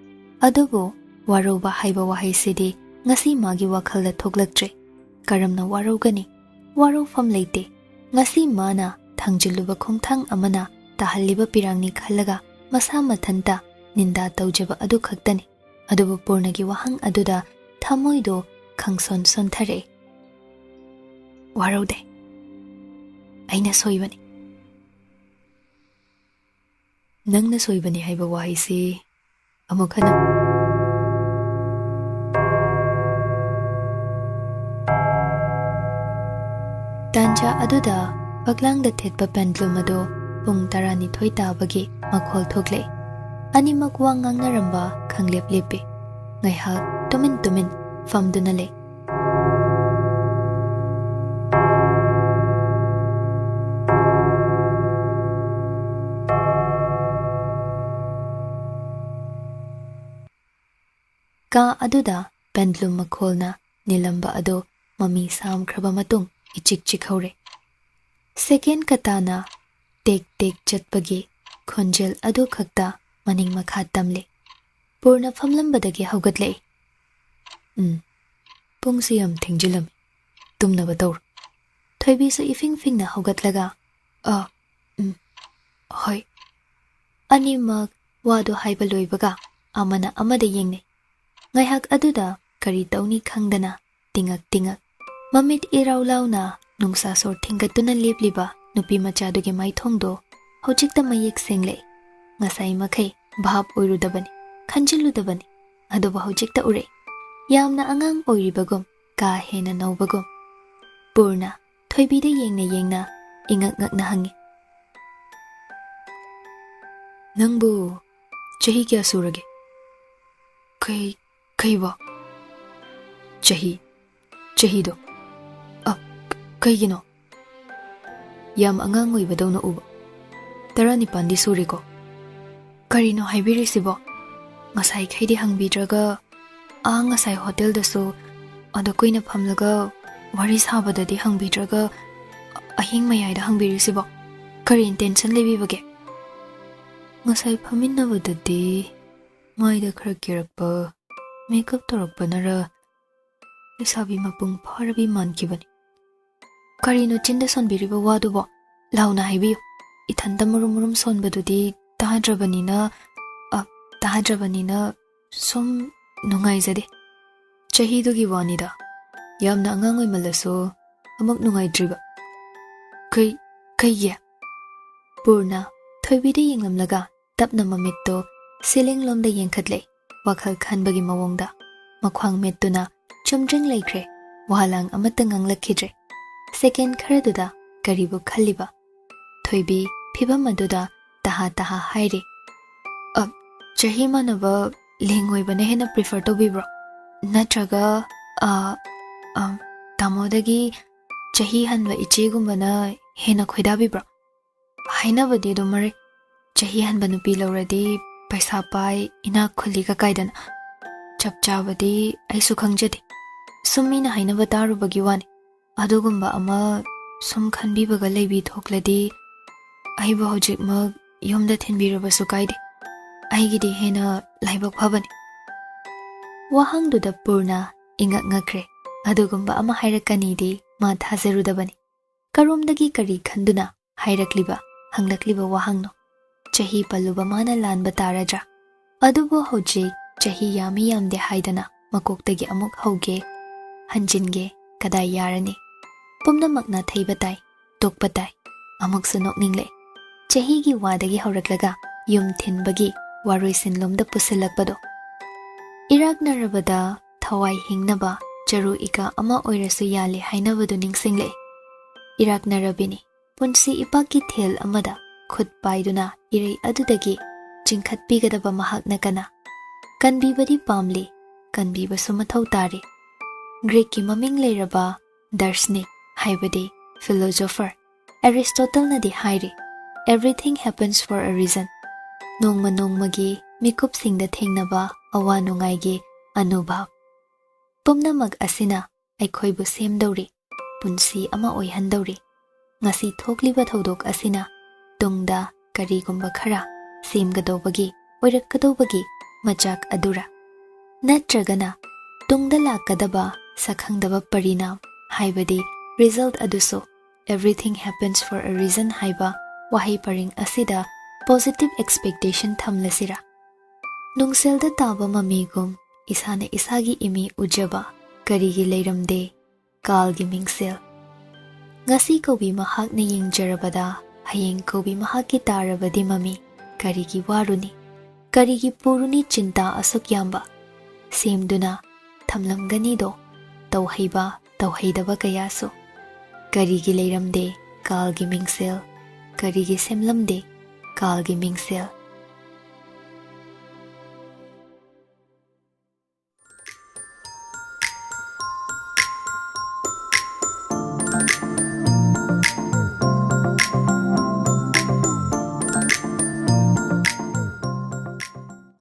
ꯑꯗꯨꯕꯨ ꯋꯥꯔꯧꯕ ꯍꯥꯏꯕ ꯋꯥꯍꯩꯁꯤꯗꯤ ꯉꯁꯤ ꯃꯥꯒꯤ ꯋꯥꯈꯜꯗ ꯊꯣꯛꯂꯛꯇ꯭ꯔꯦ꯫ ꯀꯔꯝꯅ ꯋꯥꯔꯧꯒꯅꯤ? ꯋꯥꯔꯧꯐꯝ ꯂꯩꯇꯦ꯫ ꯉꯁꯤ ꯃꯥꯅ ꯊꯥꯡꯖꯤꯜꯂꯨꯕ ꯈꯣꯡꯊꯥꯡ ꯑꯃꯅ ꯇꯥꯍꯜꯂꯤꯕ ꯄꯤꯔꯥꯡꯅꯤ ꯈꯜꯂꯒ ꯃꯁꯥ ꯃꯊꯟꯇ ꯅꯤꯟꯗꯥ ꯇꯧꯖꯕ ꯑꯗꯨ ꯈꯛꯇꯅꯤ꯫ ꯑꯗꯨꯕꯨ ꯄꯨꯔꯅꯒꯤ ꯋꯥꯍꯪ ꯑꯗꯨꯗ ꯊꯃꯣꯏꯗꯣ ꯈꯪꯁꯣꯟ ꯁꯣꯟꯊꯔꯛꯑꯦ꯫ "ꯋꯥꯔꯧꯗꯦ꯫ ꯑꯩꯅ ꯁꯣꯏꯕꯅꯤ꯫" "ꯅꯪꯅ ꯁꯣꯏꯕꯅꯤ ꯍꯥꯏꯕ ꯋꯥꯍꯩꯁꯤ ꯑꯃꯨꯛ ꯍꯟꯅ..." ꯇꯥꯟꯖꯥ ꯑꯗꯨꯗ ꯐꯛꯂꯥꯡꯗ ꯊꯦꯠꯄ ꯄꯦꯟꯗ꯭ꯂꯨꯝ ꯑꯗꯨ ꯄꯨꯡ ꯇꯔꯥꯅꯤꯊꯣꯏ ꯇꯥꯕꯒꯤ ꯃꯈꯣꯜ ꯊꯣꯛꯂꯦ꯫ ꯑꯅꯤꯃꯛ ꯋꯥ ꯉꯥꯡꯅꯔꯝꯕ ꯈꯪꯂꯦꯞ ꯂꯦꯞꯄꯤ꯫ ꯉꯥꯏꯍꯥꯛ ꯇꯨꯃꯤꯟ ꯇꯨꯃꯤꯟ ꯐꯝꯗꯨꯅ ꯂꯩ꯫ ꯀꯥ ꯑꯗꯨꯗ ꯄꯦꯟꯗ꯭ꯂꯨꯝ ꯃꯈꯣꯜꯅ ꯅꯤꯜꯂꯝꯕ ꯑꯗꯨ ꯃꯃꯤ ꯁꯥꯝꯈ꯭ꯔꯕ ꯃꯇꯨꯡ ꯏꯆꯤꯛ ꯆꯤꯛꯍꯧꯔꯦ꯫ ꯁꯦꯀꯦꯟ ꯀꯇꯥꯅ ꯇꯦꯛ ꯇꯦꯛ ꯆꯠꯄꯒꯤ ꯈꯣꯟꯖꯦꯜ ꯑꯗꯨ ꯈꯛꯇ ꯃꯅꯤꯡ ꯃꯈꯥ ꯇꯝꯂꯦ꯫ ꯄꯨꯔꯅ ꯐꯝꯂꯝꯕꯗꯒꯤ ꯍꯧꯒꯠꯂꯛꯏ꯫ "ꯎꯝ, ꯄꯨꯡꯁꯤ ꯌꯥꯝ ꯊꯦꯡꯖꯤꯜꯂꯝꯃꯤ꯫ ꯇꯨꯝꯅꯕ ꯇꯧꯔꯣ꯫" ꯊꯣꯏꯕꯤꯁꯨ ꯏꯐꯤꯡ ꯐꯤꯡꯅ ꯍꯧꯒꯠꯂꯒ, "ꯑ, ꯎꯝ, ꯍꯣꯏ꯫" ꯑꯅꯤꯃꯛ ꯋꯥꯗꯨ ꯍꯥꯏꯕ ꯂꯣꯏꯕꯒ ꯑꯃꯅ ꯑꯃꯗ ꯌꯦꯡꯅꯩ꯫ ꯉꯥꯏꯍꯥꯛ ꯑꯗꯨꯗ ꯀꯔꯤ ꯇꯧꯅꯤ ꯈꯪꯗꯅ ꯇꯤꯡꯉꯛ ꯇꯤꯡꯉꯛ ꯃꯃꯤꯠ ꯏꯔꯥꯎ ꯂꯥꯎꯅ ꯅꯨꯡꯁꯥ ꯁꯣꯔ ꯊꯤꯡꯒꯠꯇꯨꯅ ꯂꯦꯞꯂꯤꯕ ꯅꯨꯄꯤ ꯃꯆꯥꯗꯨꯒꯤ ꯃꯥꯏꯊꯣꯡꯗꯣ ꯍꯧꯖꯤꯛꯇ ꯃꯌꯦꯛ ꯁꯦꯡꯂꯛꯏ꯫ ꯉꯁꯥꯏ ꯃꯈꯩ ꯚꯥꯞ ꯑꯣꯏꯔꯨꯗꯕꯅꯤ, ꯈꯟꯖꯤꯜꯂꯨꯗꯕꯅꯤ, ꯑꯗꯨꯕꯨ ꯍꯧꯖꯤꯛꯇ ꯎꯔꯛꯏ꯫ ꯌꯥꯝꯅ ꯑꯉꯥꯡ ꯑꯣꯏꯔꯤꯕꯒꯨꯝ, ꯀꯥ ꯍꯦꯟꯅ ꯅꯧꯕꯒꯨꯝ꯫ ꯄꯨꯔꯅ ꯊꯣꯏꯕꯤꯗ ꯌꯦꯡꯅ ꯌꯦꯡꯅ ꯏꯉꯛ ꯉꯛꯅ ꯍꯪꯉꯤ, "ꯅꯪꯕꯨ ꯆꯍꯤ ꯀꯌꯥ ꯁꯨꯔꯒꯦ?" "ꯀꯩ, ꯀꯩꯕꯣ?" "ꯆꯍꯤ, ꯆꯍꯤꯗꯣ꯫ ꯑ, ꯀꯩꯒꯤꯅꯣ? ꯌꯥꯝ ꯑꯉꯥꯡ ꯑꯣꯏꯕꯗꯧꯅ ꯎꯕ꯫ ꯇꯔꯥꯅꯤꯄꯥꯟꯗꯤ ꯁꯨꯔꯦꯀꯣ?" "ꯀꯔꯤꯅꯣ ꯍꯥꯏꯕꯤꯔꯤꯁꯤꯕꯣ? ꯉꯁꯥꯏꯈꯩꯗꯤ ꯍꯪꯕꯤꯗ꯭ꯔꯒ, ꯑꯥ, ꯉꯁꯥꯏ ꯍꯣꯇꯦꯜꯗꯁꯨ ꯑꯗꯨ ꯀꯨꯏꯅ ꯐꯝꯂꯒ ꯋꯥꯔꯤ ꯁꯥꯕꯗꯗꯤ ꯍꯪꯕꯤꯗ꯭ꯔꯒ, ꯑꯍꯤꯡ ꯃꯌꯥꯏꯗ ꯍꯪꯕꯤꯔꯤꯁꯤꯕꯣ? ꯀꯔꯤ intention ꯂꯩꯕꯤꯕꯒꯦ?" "ꯉꯁꯥꯏ ꯐꯝꯃꯤꯟꯅꯕꯗꯗꯤ ꯃꯥꯏꯗ ꯈꯔ ꯀꯦꯔꯛꯄ, makeup ꯇꯧꯔꯛꯄꯅꯔ ꯂꯩꯁꯥꯕꯤ ꯃꯄꯨꯡ ꯐꯥꯔꯕꯤ ꯃꯥꯟꯈꯤꯕꯅꯤ꯫" "ꯀꯔꯤꯅꯣ ꯆꯤꯟꯗ ꯁꯣꯟꯕꯤꯔꯤꯕ ꯋꯥꯗꯨꯕꯣ? ꯂꯥꯎꯅ ꯍꯥꯏꯕꯤꯌꯨ꯫ ꯏꯊꯟꯇ ꯃꯨꯔꯨꯝ ꯃꯨꯔꯨꯝ ꯁꯣꯟꯕꯗꯨꯗꯤ ꯇꯥꯗ꯭ꯔꯕꯅꯤꯅ, ꯑ, ꯇꯥꯗ꯭ꯔꯕꯅꯤꯅ ꯁꯨꯝ ꯅꯨꯡꯉꯥꯏꯖꯗꯦ꯫" "ꯆꯍꯤꯗꯨꯒꯤ ꯋꯥꯅꯤꯗ꯫ ꯌꯥꯝꯅ ꯑꯉꯥꯡ ꯑꯣꯏꯃꯜꯂꯁꯨ ꯑꯃꯨꯛ ꯅꯨꯡꯉꯥꯏꯇ꯭ꯔꯤꯕ꯫" "ꯀꯩ, ꯀꯩꯒꯤ?" ꯄꯨꯔꯅ ꯊꯣꯏꯕꯤꯗ ꯌꯦꯡꯂꯝꯂꯒ ꯇꯞꯅ ꯃꯃꯤꯠꯇꯣ ceiling ꯂꯣꯝꯗ ꯌꯦꯡꯈꯠꯂꯦ, ꯋꯥꯈꯜ ꯈꯟꯕꯒꯤ ꯃꯑꯣꯡꯗ꯫ ꯃꯈ꯭ꯋꯥꯡ ꯃꯦꯠꯇꯨꯅ ꯆꯨꯝꯗ꯭ꯔꯤꯡ ꯂꯩꯈ꯭ꯔꯦ, ꯋꯥꯍꯂꯥꯡ ꯑꯃꯠꯇ ꯉꯥꯡꯂꯛꯈꯤꯗ꯭ꯔꯦ꯫ Second ꯈꯔꯗꯨꯗ ꯀꯔꯤꯕꯨ ꯈꯜꯂꯤꯕ? ꯊꯣꯏꯕꯤ ꯐꯤꯚꯝ ꯑꯗꯨꯗ ꯇꯍꯥ ꯇꯍꯥ ꯍꯥꯏꯔꯤ꯫ "ꯑ, ꯆꯍꯤ ꯃꯥꯟꯅꯕ ꯂꯦꯡ ꯑꯣꯏꯕꯅ ꯍꯦꯟꯅ prefer ꯇꯧꯕꯤꯕ꯭ꯔꯣ? ꯅꯠꯇ꯭ꯔꯒ, ꯑ, ꯑ, ꯇꯥꯃꯣꯗꯒꯤ ꯆꯍꯤ ꯍꯟꯕ ꯏꯆꯦꯒꯨꯝꯕꯅ ꯍꯦꯟꯅ ꯈꯣꯏꯗꯥꯕꯤꯕ꯭ꯔꯣ? ꯍꯥꯏꯅꯕꯗꯤ ꯑꯗꯨꯝ ꯃꯔꯩ, ꯆꯍꯤ ꯍꯟꯕ ꯅꯨꯄꯤ ꯂꯧꯔꯗꯤ ꯄꯩꯁꯥ ꯄꯥꯏ, ꯏꯅꯥꯛ ꯈꯨꯜꯂꯤꯒ ꯀꯥꯏꯗꯅ꯫ ꯆꯞ ꯆꯥꯕꯗꯤ ꯑꯩꯁꯨ ꯈꯪꯖꯗꯦ, ꯁꯨꯝ ꯃꯤꯅ ꯍꯥꯏꯅꯕ ꯇꯥꯔꯨꯕꯒꯤ ꯋꯥꯅꯤ꯫ ꯑꯗꯨꯒꯨꯝꯕ ꯑꯃ ꯁꯨꯝ ꯈꯟꯕꯤꯕꯒ ꯂꯩꯕꯤ ꯊꯣꯛꯂꯗꯤ ꯑꯩꯕꯨ ꯍꯧꯖꯤꯛꯃꯛ ꯌꯨꯝꯗ ꯊꯤꯟꯕꯤꯔꯕꯁꯨ ꯀꯥꯏꯗꯦ꯫ ꯑꯩꯒꯤꯗꯤ ꯍꯦꯟꯅ ꯂꯥꯏꯕꯛ ꯐꯕꯅꯤ꯫" ꯋꯥꯍꯪꯗꯨꯗ ꯄꯨꯔꯅ ꯏꯉꯛ ꯉꯛꯈ꯭ꯔꯦ꯫ ꯑꯗꯨꯒꯨꯝꯕ ꯑꯃ ꯍꯥꯏꯔꯛꯀꯅꯤꯗꯤ ꯃꯥ ꯊꯥꯖꯔꯨꯗꯕꯅꯤ꯫ ꯀꯔꯣꯝꯗꯒꯤ ꯀꯔꯤ ꯈꯟꯗꯨꯅ ꯍꯥꯏꯔꯛꯂꯤꯕ, ꯍꯪꯂꯛꯂꯤꯕ ꯋꯥꯍꯪꯅꯣ? ꯆꯍꯤ ꯄꯜꯂꯨꯕ ꯃꯥꯅ ꯂꯥꯟꯕ ꯇꯥꯔꯗ꯭ꯔꯥ? ꯑꯗꯨꯕꯨ ꯍꯧꯖꯤꯛ ꯆꯍꯤ ꯌꯥꯝꯃꯤ ꯌꯥꯝꯗꯦ ꯍꯥꯏꯗꯅ ꯃꯀꯣꯛꯇꯒꯤ ꯑꯃꯨꯛ ꯍꯧꯒꯦ, ꯍꯟꯖꯤꯟꯒꯦ, ꯀꯗꯥꯏ ꯌꯥꯔꯅꯤ? ꯄꯨꯝꯅꯃꯛ ꯅꯥꯊꯩꯕ ꯇꯥꯏ, ꯇꯣꯛꯄ ꯇꯥꯏ꯫ ꯑꯃꯨꯛꯁꯨ ꯅꯣꯛꯅꯤꯡꯂꯦ꯫ ꯆꯍꯤꯒꯤ ꯋꯥꯗꯒꯤ ꯍꯧꯔꯛꯂꯒ ꯌꯨꯝ ꯊꯤꯟꯕꯒꯤ ꯋꯥꯔꯣꯏꯁꯤꯟꯂꯣꯝꯗ ꯄꯨꯁꯤꯜꯂꯛꯄꯗꯣ꯫ ꯏꯔꯥꯛꯅꯔꯕꯗ ꯊꯋꯥꯏ ꯍꯤꯡꯅꯕ ꯆꯔꯨ ꯏꯀꯥ ꯑꯃ ꯑꯣꯏꯔꯁꯨ ꯌꯥꯜꯂꯦ ꯍꯥꯏꯅꯕꯗꯨ ꯅꯤꯡꯁꯤꯡꯂꯛꯏ꯫ ꯏꯔꯥꯛꯅꯔꯕꯤꯅꯤ꯫ ꯄꯨꯟꯁꯤ ꯏꯄꯥꯛꯀꯤ ꯊꯦꯜ ꯑꯃꯗ ꯈꯨꯠ ꯄꯥꯏꯗꯨꯅ ꯏꯔꯩ ꯑꯗꯨꯗꯒꯤ ꯆꯤꯡꯈꯠꯄꯤꯒꯗꯕ ꯃꯍꯥꯛꯅ ꯀꯅꯥ? ꯀꯟꯕꯤꯕꯗꯤ ꯄꯥꯝꯂꯤ, ꯀꯟꯕꯤꯕꯁꯨ ꯃꯊꯧ ꯇꯥꯔꯤ꯫ ꯒ꯭ꯔꯤꯛꯀꯤ ꯃꯃꯤꯡ ꯂꯩꯔꯕ ꯗꯥꯔꯁꯅꯤꯛ, ꯍꯥꯏꯕꯗꯤ philosopher, ꯑꯦꯔꯤꯁꯇꯣꯇꯜꯅꯗꯤ ꯍꯥꯏꯔꯤ, "Everything happens for a reason." ꯅꯣꯡꯃ ꯅꯣꯡꯃꯒꯤ ꯃꯤꯀꯨꯞꯁꯤꯡꯗ ꯊꯦꯡꯅꯕ ꯑꯋꯥ ꯅꯨꯡꯉꯥꯏꯒꯤ ꯑꯅꯨꯚꯕ ꯄꯨꯝꯅꯃꯛ ꯑꯁꯤꯅ ꯑꯩꯈꯣꯏꯕꯨ ꯁꯦꯝꯗꯧꯔꯤ, ꯄꯨꯟꯁꯤ ꯑꯃ ꯑꯣꯏꯍꯟꯗꯧꯔꯤ꯫ ꯉꯁꯤ ꯊꯣꯛꯂꯤꯕ ꯊꯧꯗꯣꯛ ꯑꯁꯤꯅ ꯇꯨꯡꯗ ꯀꯔꯤꯒꯨꯝꯕ ꯈꯔ ꯁꯦꯝꯒꯗꯧꯕꯒꯤ, ꯑꯣꯏꯔꯛꯀꯗꯧꯕꯒꯤ ꯃꯆꯥꯛ ꯑꯗꯨꯔ? ꯅꯠꯇ꯭ꯔꯒꯅ ꯇꯨꯡꯗ ꯂꯥꯛꯀꯗꯕ ꯁꯛꯈꯪꯗꯕ ꯄꯔꯤꯅꯥꯝ, ꯍꯥꯏꯕꯗꯤ result ꯑꯗꯨꯁꯨ "Everything happens for a reason" ꯍꯥꯏꯕ ꯋꯥꯍꯩ ꯄꯔꯦꯡ ꯑꯁꯤꯗ positive expectation ꯊꯝꯂꯁꯤꯔꯥ? ꯅꯨꯡꯁꯦꯜꯗ ꯇꯥꯕ ꯃꯃꯤꯒꯨꯝ ꯏꯁꯥꯅ ꯏꯁꯥꯒꯤ ꯏꯃꯤ ꯎꯖꯕ ꯀꯔꯤꯒꯤ ꯂꯩꯔꯝꯗꯦ ꯀꯥꯜꯒꯤ ꯃꯤꯡꯁꯦꯜ? ꯉꯁꯤ ꯀꯧꯕꯤ ꯃꯍꯥꯛꯅ ꯌꯦꯡꯖꯔꯕꯗ ꯍꯌꯦꯡ ꯀꯧꯕꯤ ꯃꯍꯥꯛꯀꯤ ꯇꯥꯔꯕꯗꯤ ꯃꯃꯤ ꯀꯔꯤꯒꯤ ꯋꯥꯔꯨꯅꯤ? ꯀꯔꯤꯒꯤ ꯄꯨꯔꯨꯅꯤ ꯆꯤꯟꯇꯥ ꯑꯁꯨꯛ ꯌꯥꯝꯕ? ꯁꯦꯝꯗꯨꯅ ꯊꯝꯂꯝꯒꯅꯤꯗꯣ ꯇꯧꯍꯩꯕ ꯇꯧꯍꯩꯗꯕ ꯀꯌꯥꯁꯨ꯫ ꯀꯔꯤꯒꯤ ꯂꯩꯔꯝꯗꯦ ꯀꯥꯜꯒꯤ ꯃꯤꯡꯁꯦꯜ? ꯀꯔꯤꯒꯤ ꯁꯦꯝꯂꯝꯗꯦ ꯀꯥꯜꯒꯤ ꯃꯤꯡꯁꯦꯜ?